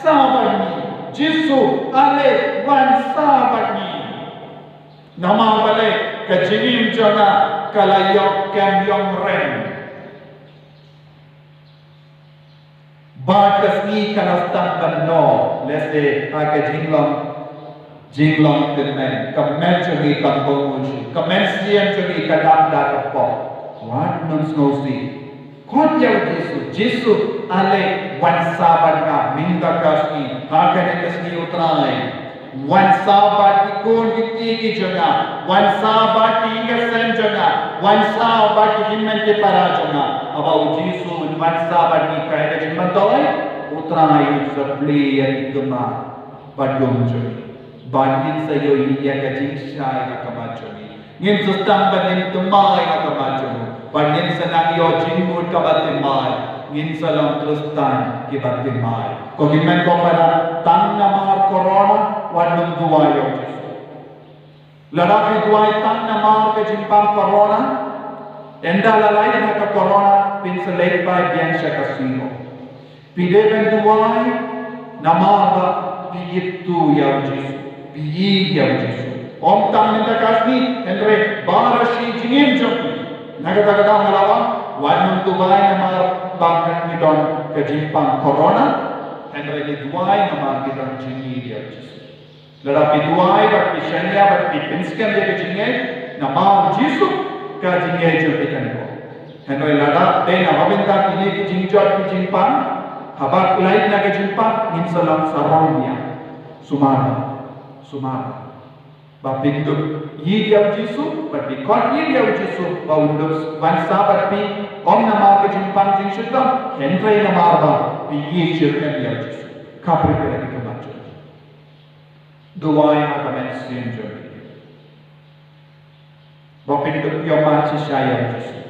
sah bad ngi. Jisu, ale wan sah bad ngi. Namar balei ka jingim jong nga ka la ïoh kem ïoh rem. Bad ka sngi ka la sdang ban noh, lehse ha ka jinglong, jinglong tymmen, ka met jong ngi kam bym shu, ka mynsiem jong ngi ka dang da ka pop. Wat nym sngewsih. Khot ïa u Jisu, Jisu, ale wan sah bad nga mynta ka sngi, ha kane ka sngi u Trai. Wan sah bad ki khun ki kti ki jong nga. Wan sah bad ki ïing ki sem jong nga. Wan sah bad ki hynmen ki para jong nga. Haba u Jisu un wan sah bad ngi, kaei ka jingmyntoi? U Trai un sa plie ïa ki khmat bad dum jong ngi. Bad ngin sa ïohi ïa ka jingshai ha khmat jong ngi. Ngin sa sdang ban im thymmai ha khmat jong u. Bad ngin sa nang ïoh jingmut kaba thymmai. Ngin sa long Khristan kiba thymmai. Ko hynmen ko para, tang namar corona wat nym duwai ïa u Jisu. Lada phi duwai tang namar ka jingpang corona, ynda la lait na ka corona phin sa leit bai biang sha ka sngi. Phi dei ban duwai namar ba phi ithuh ïa u Jisu, phi ïeit ïa u Jisu. Ym tang mynta ka sngi, hynrei baroh shi jingim jong phi. Na kata ka daw nga la ong, wat nym duwai namar ba ngi don ka jingpang corona, hynrei ngi duwai namar ngi don jingïeit ïa u Jisu. Lada phi duwai bad phi shaniah bad phi pynskhem ïa ka jingngeit, namar u Jisu ka jingngeit jong phi kan ïoh. Hynrei lada dei na ka bynta kine ki jingjot ki jingpang, haba lait na ka jingpang ngin sa long sarong biang. Sumar, sumar. Ba phin dup ïeit ïa u Jisu, bad phi khot ïeit ïa u Jisu, ba un dup wan sah bad phi, ym namar ka jingpang jingshitom, hynrei namar ba phi ïeit jingim ïa u Jisu. Khapra ïa ki khmat jong phi. Duwai ha ka mynsiem jong phi. Ba phin dup ïoh man shisha ïa u Jisu.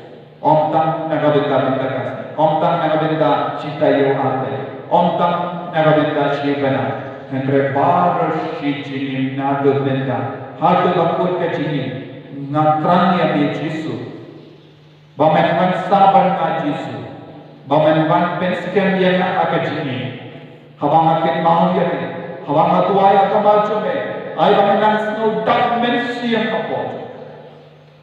Ym tang na ka bynta mynta ka sngi. Ym tang na ka bynta shi taïew ar taïew. Ym tang na ka bynta shi bnai. Hynrei baroh shi jingim naduh mynta haduh ba kut ka jingim. Nga thrang ïa me Jisu. Ba men wan sah bad nga Jisu. Ba men wan pynskhem ïa nga ha ka jingim. Haba nga kynmaw ïa me, haba nga duwai ha khmat jong me, ai ba men nang sngewdap mynsiem hapoh jong nga.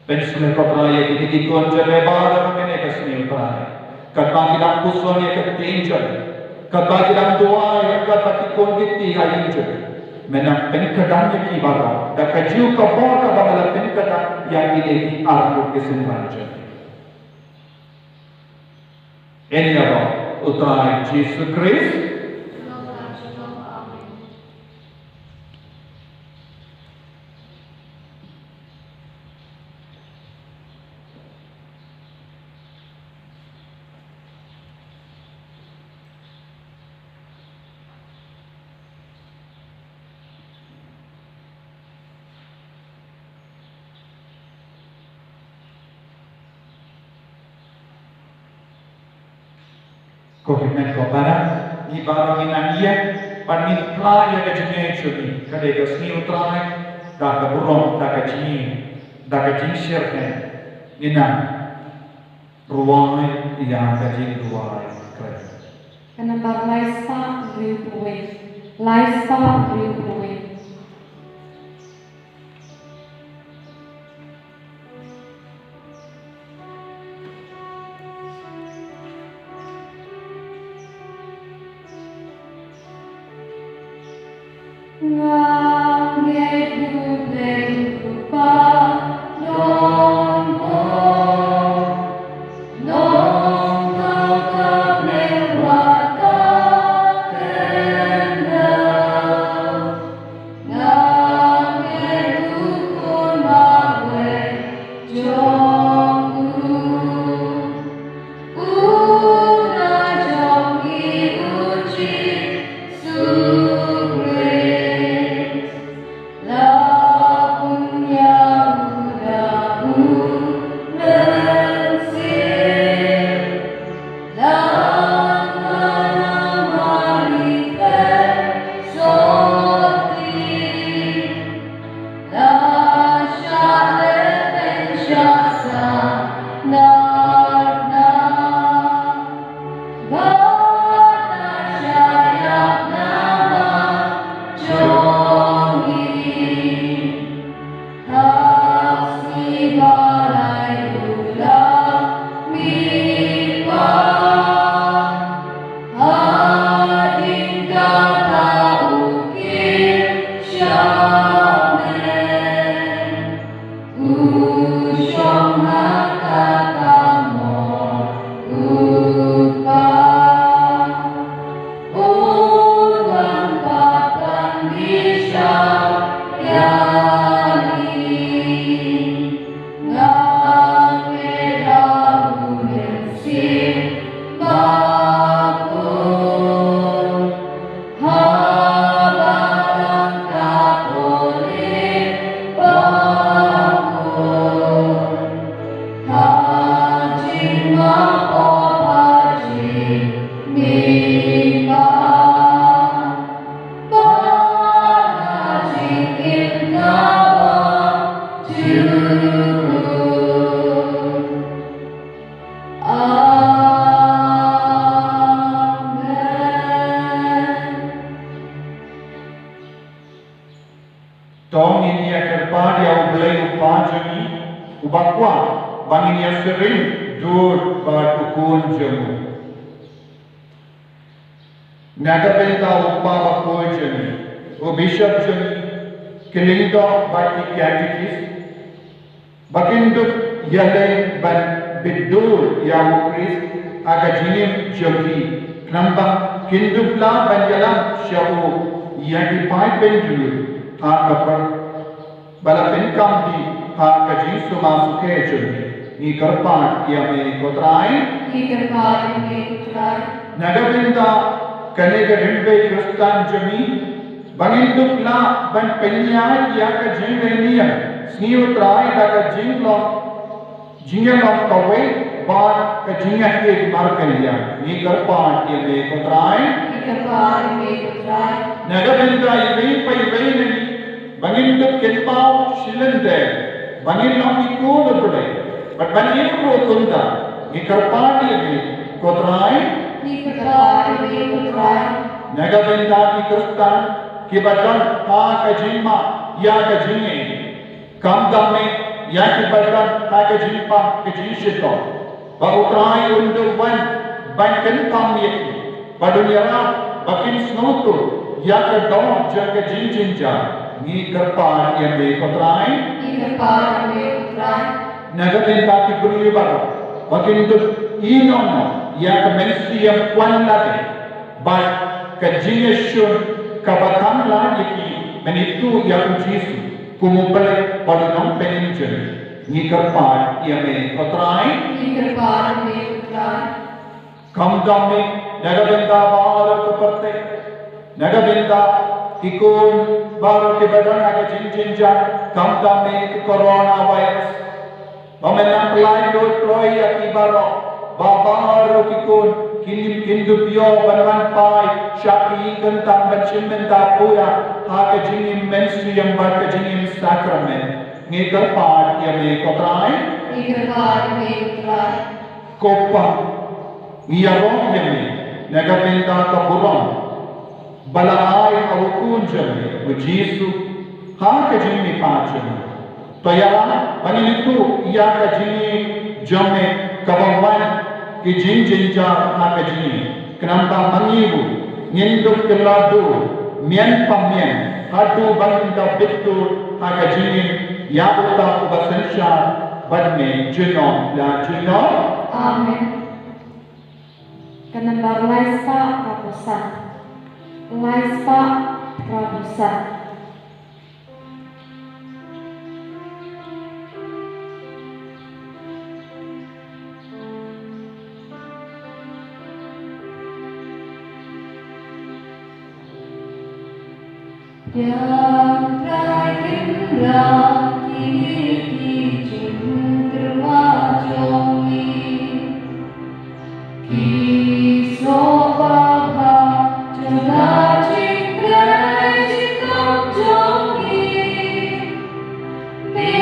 Pynshlur ko Trai ïa kine ki khun jong me baroh ha kane ka sngi ko Trai. Katba ki dang puson ïa ka ktien jong me, katba ki dang duwai, katba ki khun ki kti ha ïing jong me, men nang pynkdang ïa ki baroh da ka jingkyrpad kaba me la pynkdang ïa kine ki arngut ki synran jong me. Ïa kaba u Trai Jisu Khrist. Ko hynmen ko para, ngi baroh ngi nang ïeng, ban ngin phla ïa ka jingïeit jong ngi, ka dei ka sngi U Trai, da ka burom, da ka jingïeit, da ka jingshyrkhei, ngi nang rwai ïa ka jingduwai. Ka nambar lai spah hynriew phew wei, lai spah hynriew phew wei. To ngin ïa kyrpad ïa U Blei U Kpa jong ngi, uba kwah ba ngin ïa siring dur bad U Khun jong u. Na ka bynta u Kpa bakhuid jong ngi, u Bishop jong ngi, ki lyngdoh bad ki katekist, ba kin dup ïaleng ban bit dur ïa U Khrist ha ka jingim jong ki, khnang ba kin dup lah ban ïalam sha u ïa ki paid bynriew ha ka por ba la pynkam hi ha ka jingsuma sukhe jong ngi. Ngi kyrpad ïa me ko Trai. Ngi kyrpad ïa me ko Trai. Na ka bynta kane ka rympei Khristan jong ngi, ba ngin dup lah ban pynïaid ïa ka jingïaid sngi U Trai da ka jinglong jingïalong kawei bad ka jingïaid markylliang. Ngi kyrpad ïa me ko Trai. Ngi kyrpad ïa me ko Trai. Na ka bynta iwei pa iwei na ngi, ba ngin dup kynmaw shilynter ba ngin long ki khun U Blei bad ban im ruh kumta. Ngi kyrpad ïa me ko Trai. Ngi kyrpad ïa me ko Trai. Na ka bynta ki Khristan kiba don ha ka jingma ïa ka jingim, khamtam me ïa kiba don ha ka jingpang ka jingshitom, ba U Trai un dup wan ban kyntam ïa ki, ba dang ïarap ba kin sngewthuh ïa ka doh jong ka jingjynjar. Ngi kyrpad ïa me ko Trai. Ngi kyrpad ïa me ko Trai. Na ka bynta ki briew baroh, ba kin dup ïehnoh noh ïa ka mynsiem kwan lade bad ka jingïashun kaba khang lad ïa ki ban ithuh ïa U Jisu kum U Blei bad U Nongpynim jong ngi. Ngi kyrpad ïa me ko Trai. Ngi kyrpad ïa me ko Trai. Khamtam me na ka bynta baroh ki pyrthei, na ka bynta ki khun baroh kiba don ha ka jingjynjar, khamtam me ki coronavirus, ba men nang pynlait lut kloi ïa ki baroh, ba baroh ki khun Kin, kin dup ïoh ban wan phai sha ki kyntang ban shim bynta pura ha ka jingim mynsiem bad ka jingim sakramen. Ngi kyrpad ïa me ko Trai. Ngi kyrpad ïa me ko Trai. Ko Pa, ngi ïaroh ïa me na ka bynta ka burom ba la ai ha u Khun jong me, u Jisu, ha ka jingmihpat jong me. To ïalam ba ngin ïathuh ïa ka jingim jong me kaba wan ki jingjynjar ha ka jingim. Khnang ba ma ngi ruh ngin dup kylla dur, mian pa mian, haduh ba ngin da bit dur ha ka jingim ïa uta uba synshar bad me junom la junom. Amen. Ka nambar lai spah phra phew san. Lai spah phra phew san. Ïa Trai Kynrad, kine ki jingtyrwa jong ngi. Ki sohpha jong ka jingkren jingthoh jong ngi. Me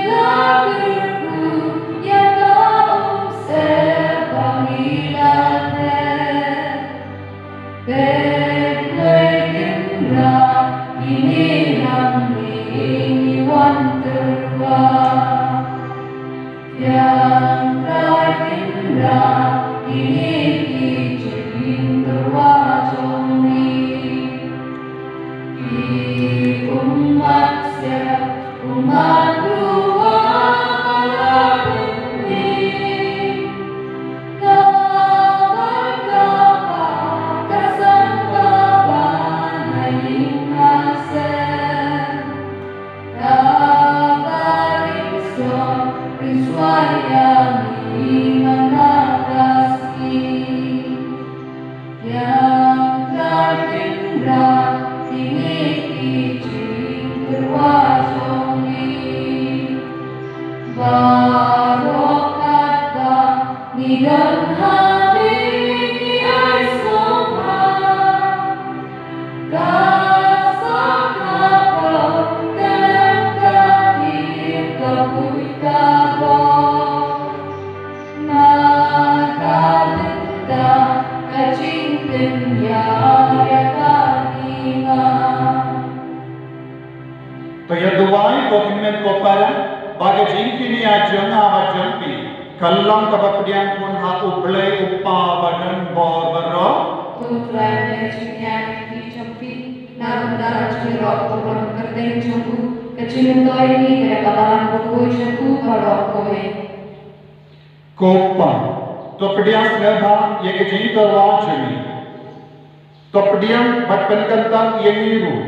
la kyrkhu ïa ka umsyep ba ngi la theh. Peit, Trai Kynrad, kine hangne ngi wan tyrwa. Ïa Trai Kynrad, kine ki jingtyrwa jong ngi. Ki ummat siap, ummat ruh ba la pynmih. Ka ba ka ba ka san ba ba na ïing ha sem. Ka ba ring shuwa, ring shuwa ïa ngi man la ka sngi. Ïa Trai Kynrad, kine ki jingtyrwa jong ngi. Baroh katba ngi don ha me ngi ai sngewbha. Ka sngewbha ka lem ka tip ka buit ka bor. Na ka bynta ka jingpynïar ïa ka hima. To ïa duwai ko kynmen ko para, ba ka jingkynnoh jong nga bad jong phi ka long kaba pdiang khun ha U Blei U Kpa ba don bor baroh. Ko Trai, pdiang jingkynnoh jong phi, na bynta ka jingïaroh burom kyrteng jong u, ka jingmyntoi ïa ngi ka dei ka balang bakhuid jong u baroh kawei. Ko Pa, to pdiang sngewbha ïa ka jingtyrwa jong ngi. To pdiang bad pynkyntang ïa ngi ruh.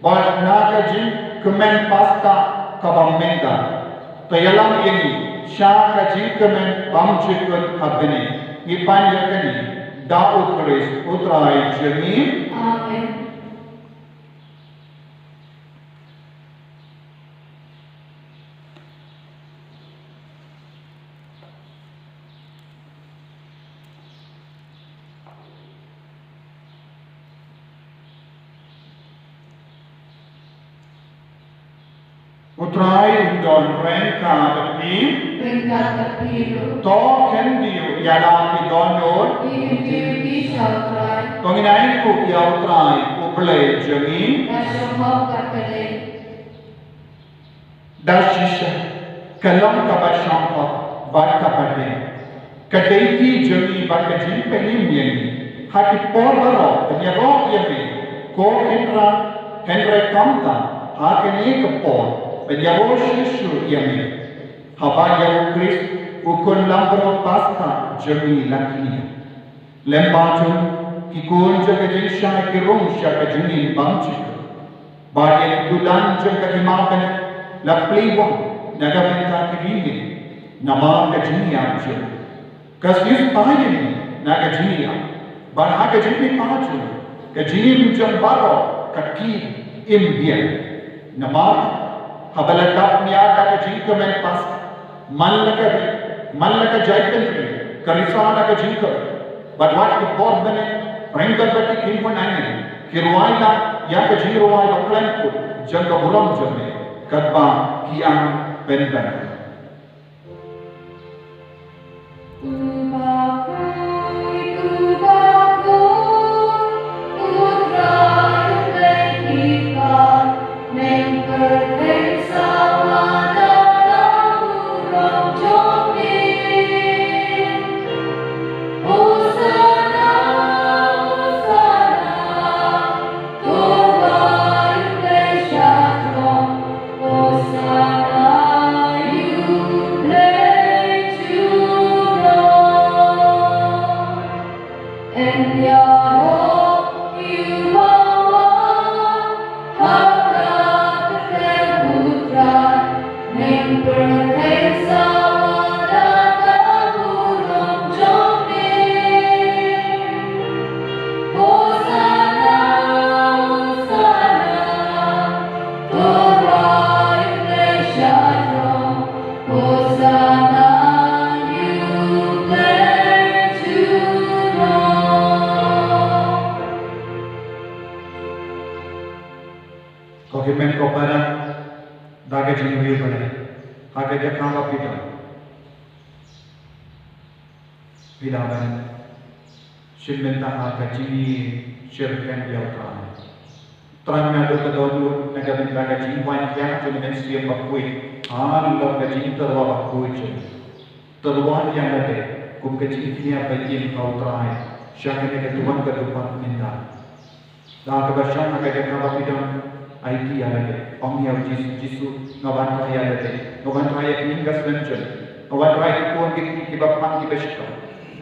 Bad na ka jingkmen Paskha kaba mynta, to ïalam ïa ngi sha ka jingkmen bymjukut ha bneng. Ngi pan ïa kane da U Khrist U Trai jong ngi. Amen. U Trai un don ryngkat bad phi. Ryngkat bad phi ruh. To khyndiat ïa la ki dohnud. Ngi khyndiat ïa ki sha U Trai. To ngin ai nguh ïa U Trai U Blei jong ngi. Ka shong hok bad ka dei. Da shisha ka long kaba shong hok bad kaba dei. Ka dei ka jong ngi bad ka jingpynim ïa ngi ha ki por baroh ban ïaroh ïa me, ko Kynrad, hynrei kumta ha kane ka por ban ïaroh shuh shuh ïa me, haba ïa U Khrist U Khun Langbrot Paskha jong ngi la knieh. Lem ba jong ki khun jong ka jingshai ki rung sha ka jingim bymjukut. Ba ïa ki dulan jong ka hima bneng la plie wang na ka bynta ki riewngeit namar ka jingïap jong u. Ka sngewsih ïa ngi na ka jingïap, bad ha ka jingmihpat jong u ka jingim jong baroh ka kiew im biang. Namar haba la dap miat da ka jingkmen Paskha, man la ka ri, man la ka jaitbynriew, ka risa da ka jingkmen, Bad wat ki bor bneng, ryngkat bad ki kynhun angel, ki rwai la ïa ka jingrwai ba khlem kut jong ka burom jong me, katba ki ïa pynban. Ko hynmen ko para, da ka jingriewblei ha ka jaka ba phi don. Phi lah ban shim bynta ha ka jingïashyrkhei ïa U Trai. Tang naduh ka dohnud, na ka bynta ka jingwan thiah jong U Mynsiem Bakhuid, haduh ka jingtyrwa bakhuid jong u. Tyrwa ïa lade kum ka jingkñia ba im ha U Trai sha kane ka duwan ka duwan mynta. Da kaba shong ha ka jaka ba phi don, aiti ïa lade. Ong ïa U Jisu, Jisu, nga wanrah ïa lade. Nga wanrah ïa ki ïing ka snem jong nga. Nga wanrah ïa ki khun ki kti kiba phang kiba shitom.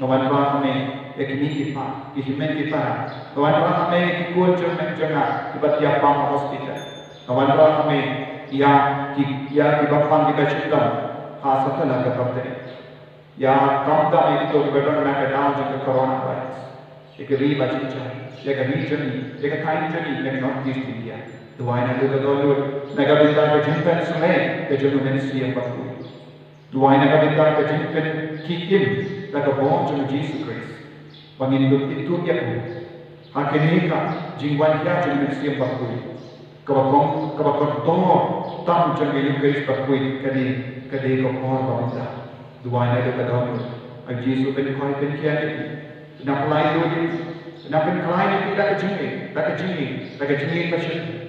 Nga wanrah ha me ïa ki kmie ki kpa, ki hynmen ki para. Nga wanrah ha me ïa ki khun jong me jong nga kiba thiah bam ha hospital. Nga wanrah ha me ïa ki, ïa kiba phang kiba shitom ha satlak ka pyrthei. Ïa khamtam ïa kito kiba don na ka daw jong ka coronavirus. Ïa ka ri ba jynjar, ïa ka ri jong ngi, ïa ka thaiñ jong ngi, ïa ka North East India. Duwai naduh ka dohnud na ka bynta ka jingpynshlur ka jong U Mynsiem Bakhuid. Duwai na ka bynta ka jingpynkhie im da ka bor jong U Jisu Khrist. Ba ngin ïoh ithuh ïa u ha kane ka jingwan thiah jong U Mynsiem Bakhuid. Kaba kong, kaba kordor tam jong ka Eukharist bakhuid ka dei, ka dei ka por ba mynta. Duwai naduh ka dohnud. Ai Jisu pynkhoi pynkhia ïa phi. Pynap lai ïa phi. Pynap pynkhlaiñ ïa phi da ka jingïeit, da ka jingïeit, da ka jingïeit ba shyrkhei.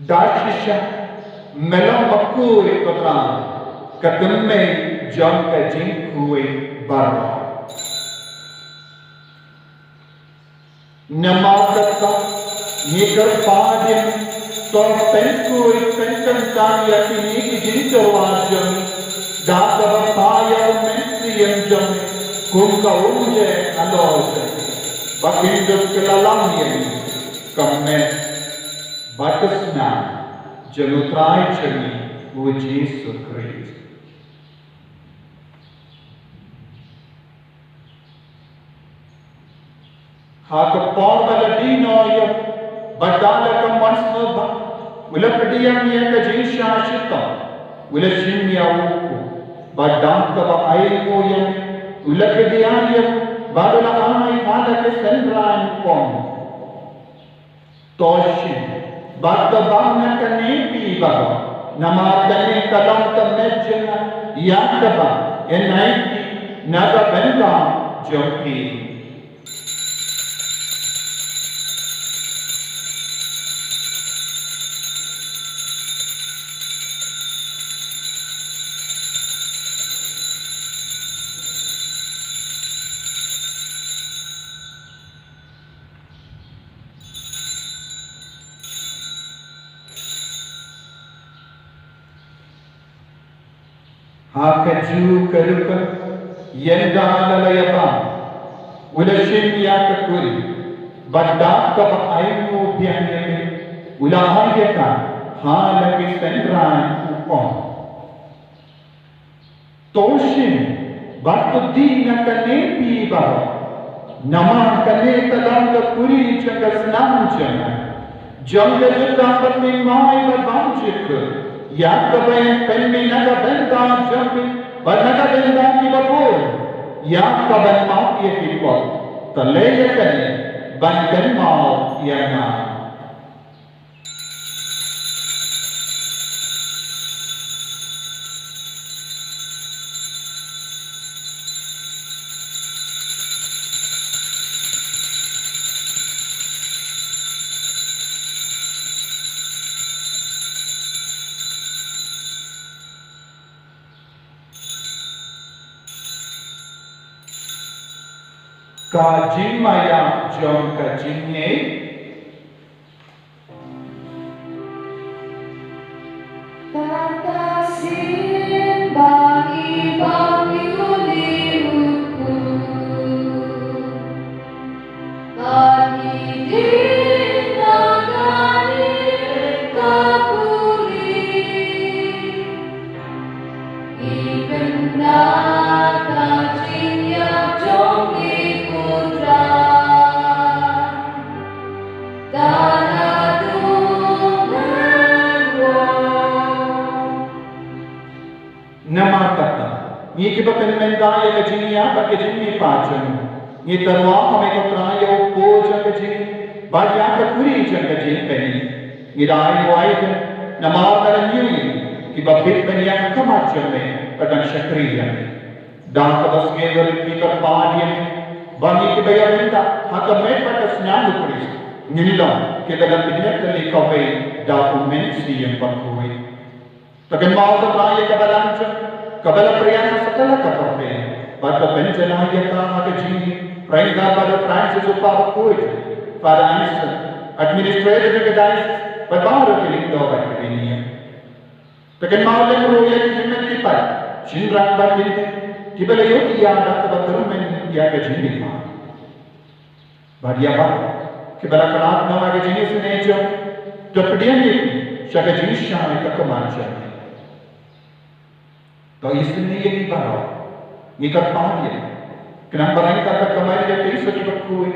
Da shisha me long bakhuid ko Trai, ka tymmen jong ka jingkhuid baroh. Namar kata ngi kyrpad ïa me, to pynkhuid pynkyntang ïa kine ki jingtyrwa jong ngi da kaba phah ïa U Mynsiem jong me kum ka umjer halor jong ngi, ba kin dup kylla lang ïa ngi ka met bad ka snam jong U Trai jong ngi U Jisu Khrist. Ha ka por ba la die noh ïa u, bad da la ka mon sngewbha, u la pdiang ïa ka jingshah shitom, u la shim ïa u, bad da kaba ainguh ïa u, u la pdiang ïa u, bad u la ai ha la ki synran, u ong: To shim bad to bam na kane phi baroh, namar kane ka long ka met jong nga ïa kaba yn aiti na ka bynta jong phi. Ha kajuh ka rukom, ynda la la ïa bam, u la shim ïa ka kuri, bad da kaba ainguh biang ïa u, u la ai ïa ka ha la ki synran, u ong: To shim bad to die na kane phi baroh, namar kane ka long ka kuri jong ka snam jong nga, Jong ka jutang bad mih mai bad bam jikut, ïa kaba pynmih na ka bynta jong phi bad na ka bynta kiba bun, ïa kaban map ïa ki pop, te leh ïa kane ban kynmaw ïa nga. Ka jingmaïa jong ka jingngeit. Kata sien ba ngi bam ïa une u kpu, ba ngi dei na kane ka puri. Ngi pynda ka jingïap jong ngi, ko Trai. Namar kata, ngi kiba pynmynta ïa ka jingïap bad ka jingmihpat jong ngi, ngi tyrwa ha me ko Trai ïa u kpu jong ka jingïap bad ïa ka puri jong ka jingpyni. Ngi da ai wai ïa ka namar ka la ñiuh ïa ngi kiba bit ban ïaid ha khmat jong me bad ban shakri ïa me. Da kaba sngewrit ngi kyrpad ïa me ba ngi kiba ïa bynta ha ka met bad ka snam u Khrist ngin long kiba la pynïap kali kawei da u Mynsiem Bakhuid. Te kynmaw ko Trai ïa ka balang jong, kaba la pyrshang ha satlak ka pyrthei bad ka pynjanai ïa ka ha ka jingïeit, ryngkat bad u Francis u Papa bakhuid, Father Anselm, administrator jong ka diocese, bad baroh ki lyngdoh bad ki bniah. Te kynmaw lem ruh ïa ki hynmen ki para, shynrang bad ki kynthei kiba la ïoh ïa ka kaba kyrmen ïa ka jingmihpat. Bad ïa baroh kiba la khlad noh ha ka jingisynei jong, to pdiang ïa ki sha ka jingshai ka khmat jong me. To isynei ïa ngi baroh, ngi kyrpad ïa, khnang ba ryngkat bad ka Maria Theisotti bakhuid,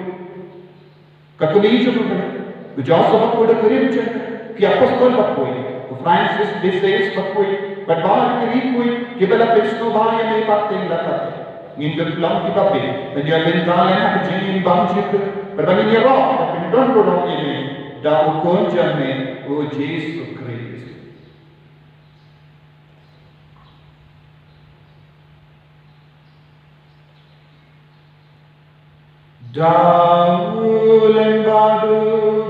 ka kmie jong u Blei, u Joseph bakhuid, u kurim jong ka, ki apostol bakhuid, u Francis de Sales bakhuid, bad baroh ki riewkhuid kiba la pynsngewbha ïa me pat teng la ka teng, ngin dup long kiba bit ban ïa bynta lem ha ka jingim bymjukut, bad ban ïaroh bad pyndon burom ïa me da u Khun jong me, u Jisu Khrist. Da u lyngba u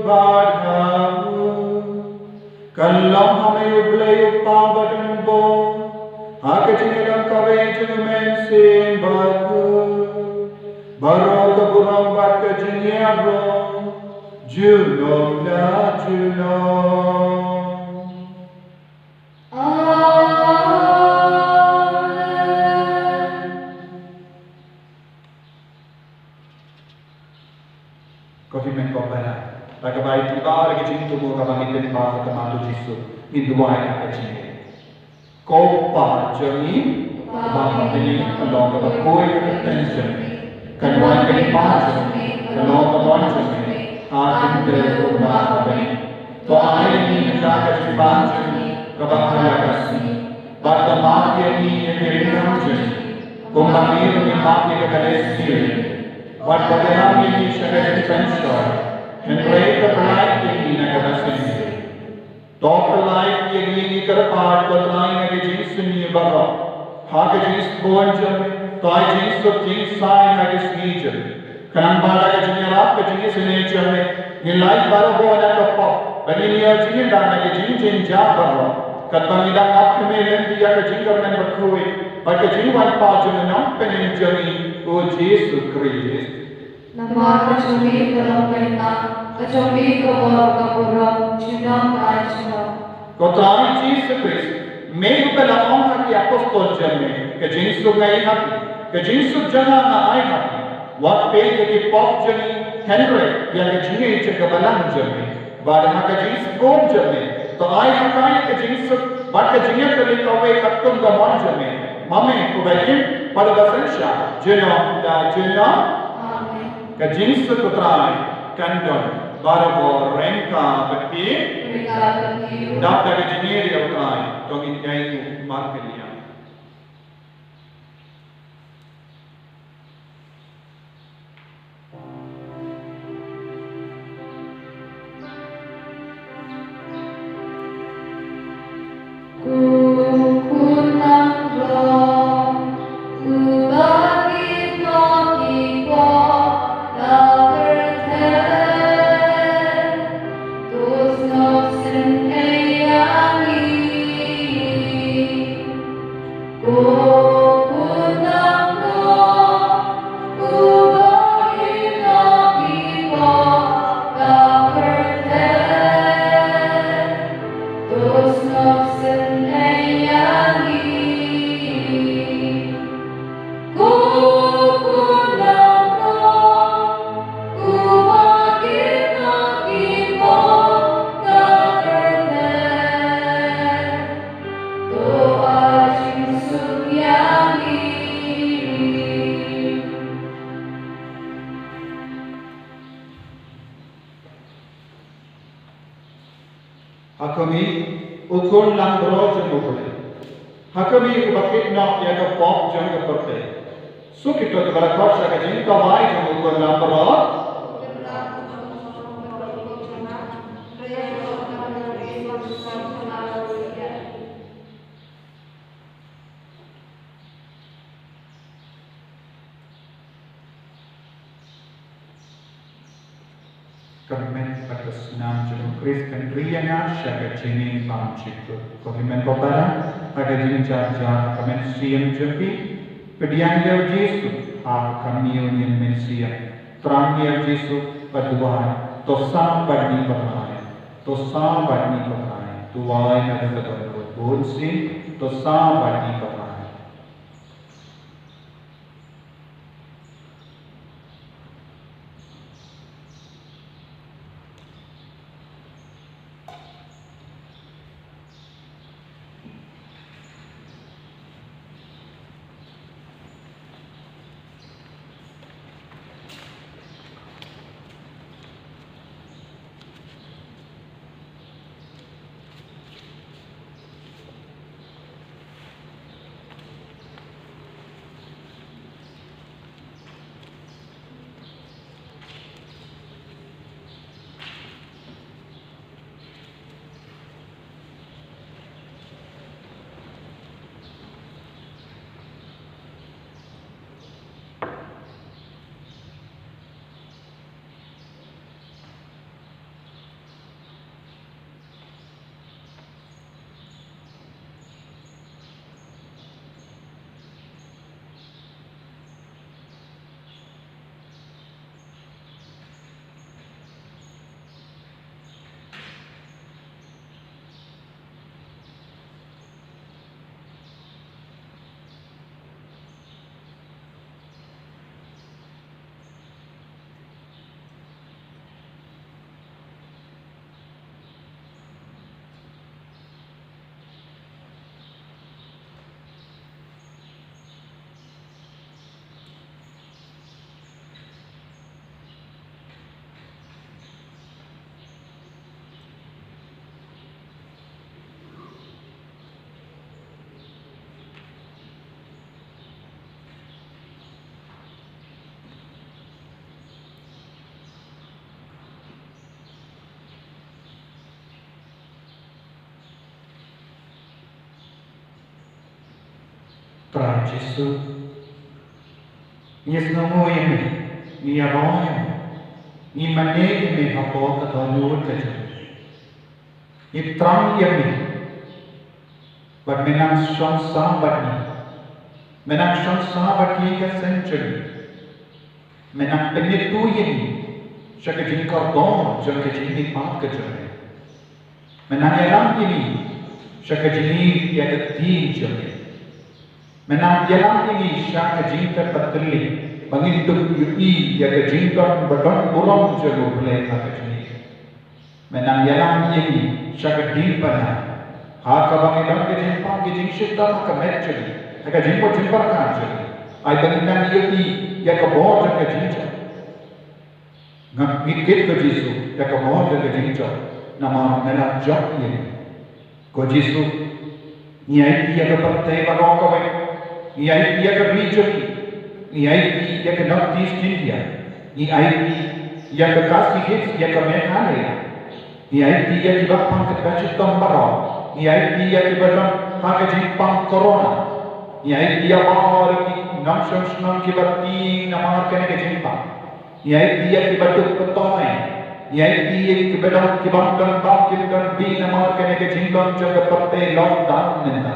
bad ha u, kan long ha me U Blei U Kpa badonbor, ha ka jingïalam kawei jong U Mynsiem Bakhuid, baroh ka burom bad ka jingïaroh junom la junom. Amen. Ko hynmen ko para, da kaba ïa ki ba la ki jingthmu kaba ngi pynpaw ha khmat U Jisu, ngin duwai ha ka jingngeit. Ko Kpa jong ngi ba ha bneng, ka long kaba khuid ka kyrteng jong me. Kan wan ka jingpynpaw jong me, kan long ka mon jong me ha ka khyndew kumba ha bneng. To ai ïa ngi mynta ka jingbam jong ngi kaba ha ïa ka sngi, bad to map ïa ngi ïa ki riewkhuid jong ngi, kumba ngi ruh ngi map ïa kiba leh sniew ïa ngi. Wat ïalam ïa ngi sha ka jingpynshoi, hynrei to pyllait ïa ngi na kaba sniew. To pyllait ïa ngi, ngi kyrpad, ko Trai, na ka jingsniew baroh, ha ka jingsbun jong me. To ai jingsuk jingsaiñ ha ka sngi jong me, khnang ba da ka jingïarap ka jingisynei jong me, ngin lait baroh na ka pop, bad ngin ïoh jingïada na ka jingjynjar baroh, katba ngi dang ap kyrmen lynti ïa ka jingkyrmen bakhuid bad ka jingwan pat jong U Nongpynim jong ngi, U Jisu Khrist. Namar ka jong me ka long ka bynta, ka jong me ka bor, ka burom, junom la junom. Ko Trai Jisu Khrist, me uba la ong ha ki apostol jong me, ka jingsuk nga ai ha phi, ka jingsuk jong nga nga ai ha phi. Wat peit ïa ki pop jong ngi, hynrei ïa ka jingngeit jong ka balang jong me. Bad ha ka jingsbun jong me, to ai ha ka ka jingsuk bad ka jingïakynduh kawei katkum ka mon jong me, ma me uba im bad uba synshar junom la junom. Amen. Ka jingsuk U Trai kan don Barabor ryngkat bad phi. Ryngkat bad phi. Dap da ka jingïeit ïa U Trai, to ngin ïainguh markylliang. Ha khmih, u khun langbrot jong U Blei. Ha khmih, uba kit noh ïa ka pop jong ka pyrthei. Suk ïa kito kiba la khot sha ka jingkawei jong u khun langbrot. Ka met bad ka snam jong U Khrist kan ri ïa nga sha ka jingim bymjukut. Ko hynmen ko para, ha ka jingjynjar ka mynsiem jong phi, pdiang ïa U Jisu ha ka mynsiem. Thrang ïa U Jisu bad duwai, to saw bad ngi ko Trai. To saw bad ngi ko Trai. Duwai na ka bynta ka bunsien, to saw bad ngi ko Trai. Trai Jisu, ngi sngewnguh ïa me, ngi ïaroh ïa me, ngi mane ïa me hapoh ka dohnud ka jong me. Ngi thrang ïa me, bad me nang shong sah bad ngi. Me nang shong sah bad ngi ha ka seng jong ngi. Me nang pynïathuh ïa ngi sha ka jingkordor jong ka jingmihpat ka jong me. Me nang ïalam ïa ngi sha ka jingïeit ïa ka ktien jong me. Me nang ïalam ïa ngi sha ka jingpynpaw thylliej ba ngin ïohi ïa ka jingdon ba don burom jong U Blei ha ka jingim. Me nang ïalam ïa ngi sha ka diengphna ha kaba ngi don ka jingpang ka jingshitom ha ka met jong ngi, ha ka jingmut jingpyrkhat jong ngi. Ai ba ngin nang ïohi ïa ka bor jong ka jingjia. Ngi kit ko Jisu ïa ka bor jong ka jingjop, namar me la jop ïa ngi. Ko Jisu, ngi aiti ïa ka pyrthei baroh kawei. Ngi aiti ïa ka ri jong ngi. Ngi aiti ïa ka North East India. Ngi aiti ïa ka Khasi Hills, ïa ka Meghalaya. Ngi aiti ïa kiba pang kaba shitom baroh. Ngi aiti ïa kiba don ha ka jingpang corona. Ngi aiti ïa baroh ki nongshong shnong kiba tieng namar kane ka jingpang. Ngi aiti ïa kiba duk ba tong. Ngi aiti ïa kiba don, kiba don bam, kiba don dih namar kane ka jinglong jong ka pyrthei lockdown mynta.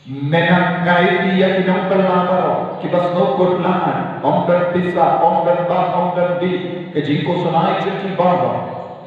Me nang, nga aiti ïa ki nongbylla baroh kiba sngewkut lahan, ym don pisa, ym don bam, ym don dih, ka jingkhuslai jong ki baroh.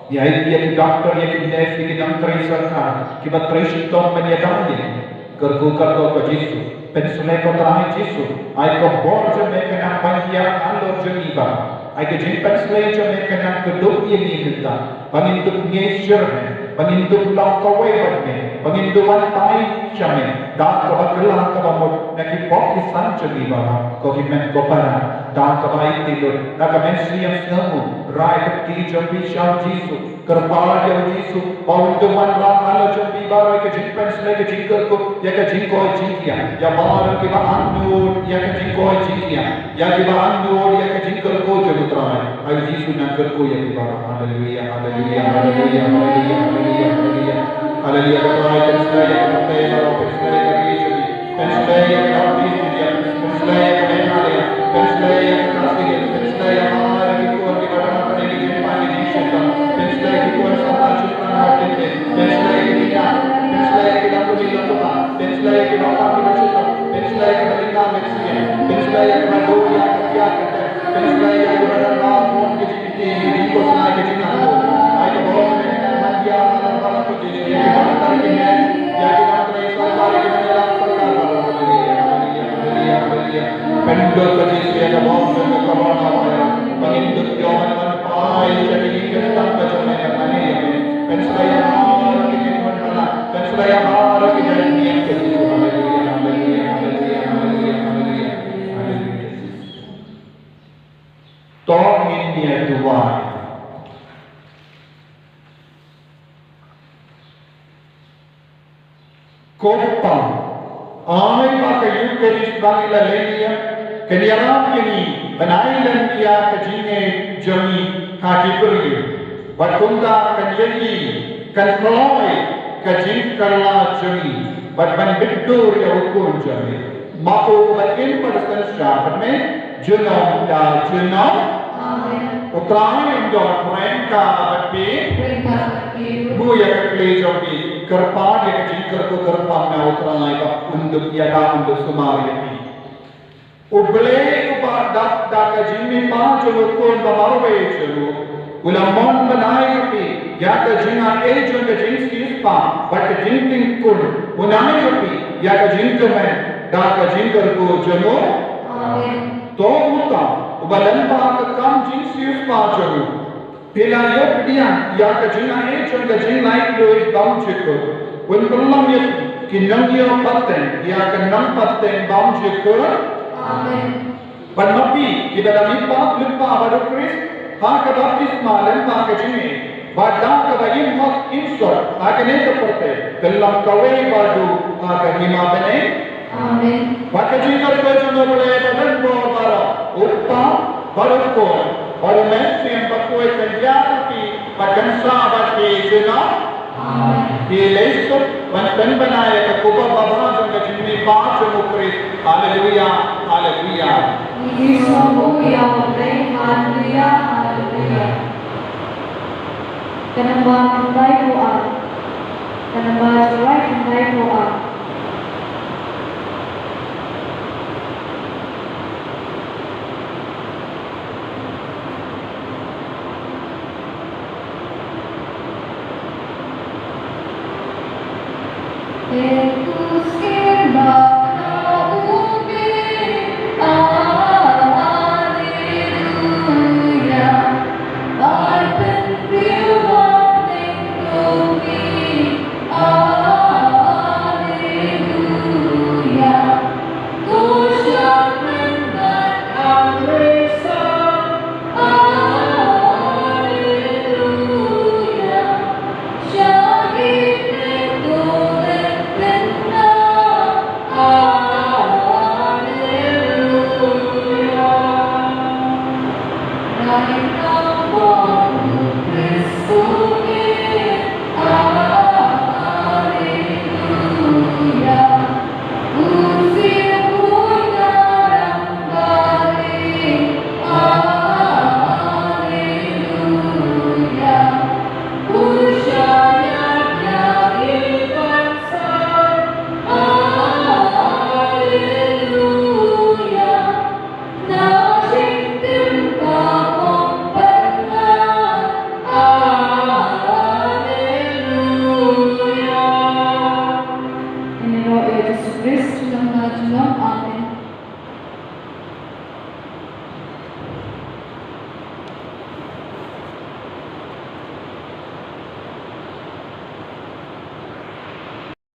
Ngi aiti ïa ki doktor, ïa ki nurse, ïa ki nongtrei sorkar kiba trei shitom ban ïada ïa ngi. Kyrkhu kyrdoh ko Jisu, pynshlei ko Trai Jisu, ai ka bor jong me ka nang ban ïa halor jong ngi baroh. Ai ka jingpynshlei jong me ka nang kdup ïa ngi mynta, ba ngin dup ngeit syrhem, ba ngin dup long kawei bad me, ba ngin dup wan tai sha me da kaba kylla kaba mut na ki pop ki san jong ngi baroh, ko hynmen ko para, da kaba aiti lut da ka mynsiem sngewbha, rai ka kti jong phi sha u Jisu. Kyrpad ïa u Jisu ba un dup wanrah halor jong phi baroh ïa ka jingpynshlei, ka jingkyrkhu, ïa ka jingkoit jingkhiah. Ïa baroh kiba angnud ïa ka jingkoit jingkhiah, ïa kiba angnud ïa ka jingkyrkhu jong u Trai. Ai u Jisu un nang kyrkhu ïa phi baroh. Haleluia, haleluia, haleluia, haleluia, haleluia, haleluia. Haleluia, ko Trai, pynshlei ïa ka pyrthei baroh, pynshlei ïa ka ri jong ngi. Pynshlei ïa ka North East India, pynshlei ïa ka Meghalaya, pynshlei ïa ka Khasi Hills, pynshlei ïa baroh ki khun kiba don ha kane ka jingpang ka jingshitom, pynshlei ki khun samla shiphrang ha Kyntien, pynshlei ïa ki khynnah, pynshlei ïa ki nongkmie nongkpa, pynshlei ïa ki nongpang kiba shitom, pynshlei ïa kiba duna mynsiem, pynshlei ïa kiba duh ïa ka kiad ka teh, pynshlei ïa kiba don ha mon ka jingkit Ki, ki, ki, ko Trai, ki jingangnud. Ai ka bor jong me ka nang ban ïa halor baroh ko Jisu, ïa ki doktor, ki nurse, ïa ki nongtrei sorkar, ïa ki nongïalam sorkar baroh. Haleluia, haleluia, haleluia, haleluia. Pynduh ko Jisu ïa ka bor jong ka coronavirus. Ba ngin dup ïoh ban wan phai sha ka jingkyntang ka jong me, ban mane ïa me. Pynshlei ïa baroh ki jingmut palat. Pynshlei ïa baroh ki jingmut ko Jisu. Haleluia, haleluia, haleluia, haleluia, haleluia. Haleluia. To ngin ïa duwai. Ko Kpa, ai ba ka Eucharist ba ngi la leh ïa, kan ïarap ïa ngi ban ai lem ïa ka jingngeit jong ngi ha ki briew. Bad kumta kan ïa ngi, kan kloi ka jingkylla jong ngi bad ban bitdur ïa u Khun jong me. Ma u ba im bad synshar bad me junom da junom. Amen. U Trai un don ryngkat bad phi. Ryngkat bad phi ruh. Buh ïa ka kti jong phi, kyrpad ïa ka jingkyrkhu kyrpang na u Trai ba un dup ïada, un dup sumar ïa phi. U Blei uba dap da ka jingmihpat jong u Khun ba marwei jong u, u la mon ban ai ïa phi ïa ka jingaiei jong ka jingsiewspah bad ka jingtieng khun, un ai ïa phi ïa ka jingkmen da ka jingkyrkhu jong u. Amen. To uta uba lem bad ka kam jingsiewspah jong u, phi la ïoh pdiang ïa ka jingaiei jong ka jinglait luid bymjukut, un pynlong ïa ki nongïoh pateng ïa ka nongpateng bymjukut. Amen. Bad ma phi kiba la mihpat lypa bad u Khrist ha ka baptisma lem bad ka jingngeit, bad da kaba im hok im sot ha kane ka pyrthei, pynlong kawei bad u ha ka hima bneng. Amen. Bad ka jingkyrkhu jong U Blei ba don bor baroh, U Kpa, bad U Khun, bad U Mynsiem Bakhuid, kan ïa bad kan sah bad phi junom. Amen. Phi leit suk ban pynbna ïa ka kuba babha jong ka jingmihpat jong U Khrist. Haleluia, haleluia. Ngi sngewbha ïa U Blei, haleluia, haleluia. Ka namba khyndai phew ar. Ka namba jrwai khyndai phew ar. Jisu Khrist, junom na junom. Amen.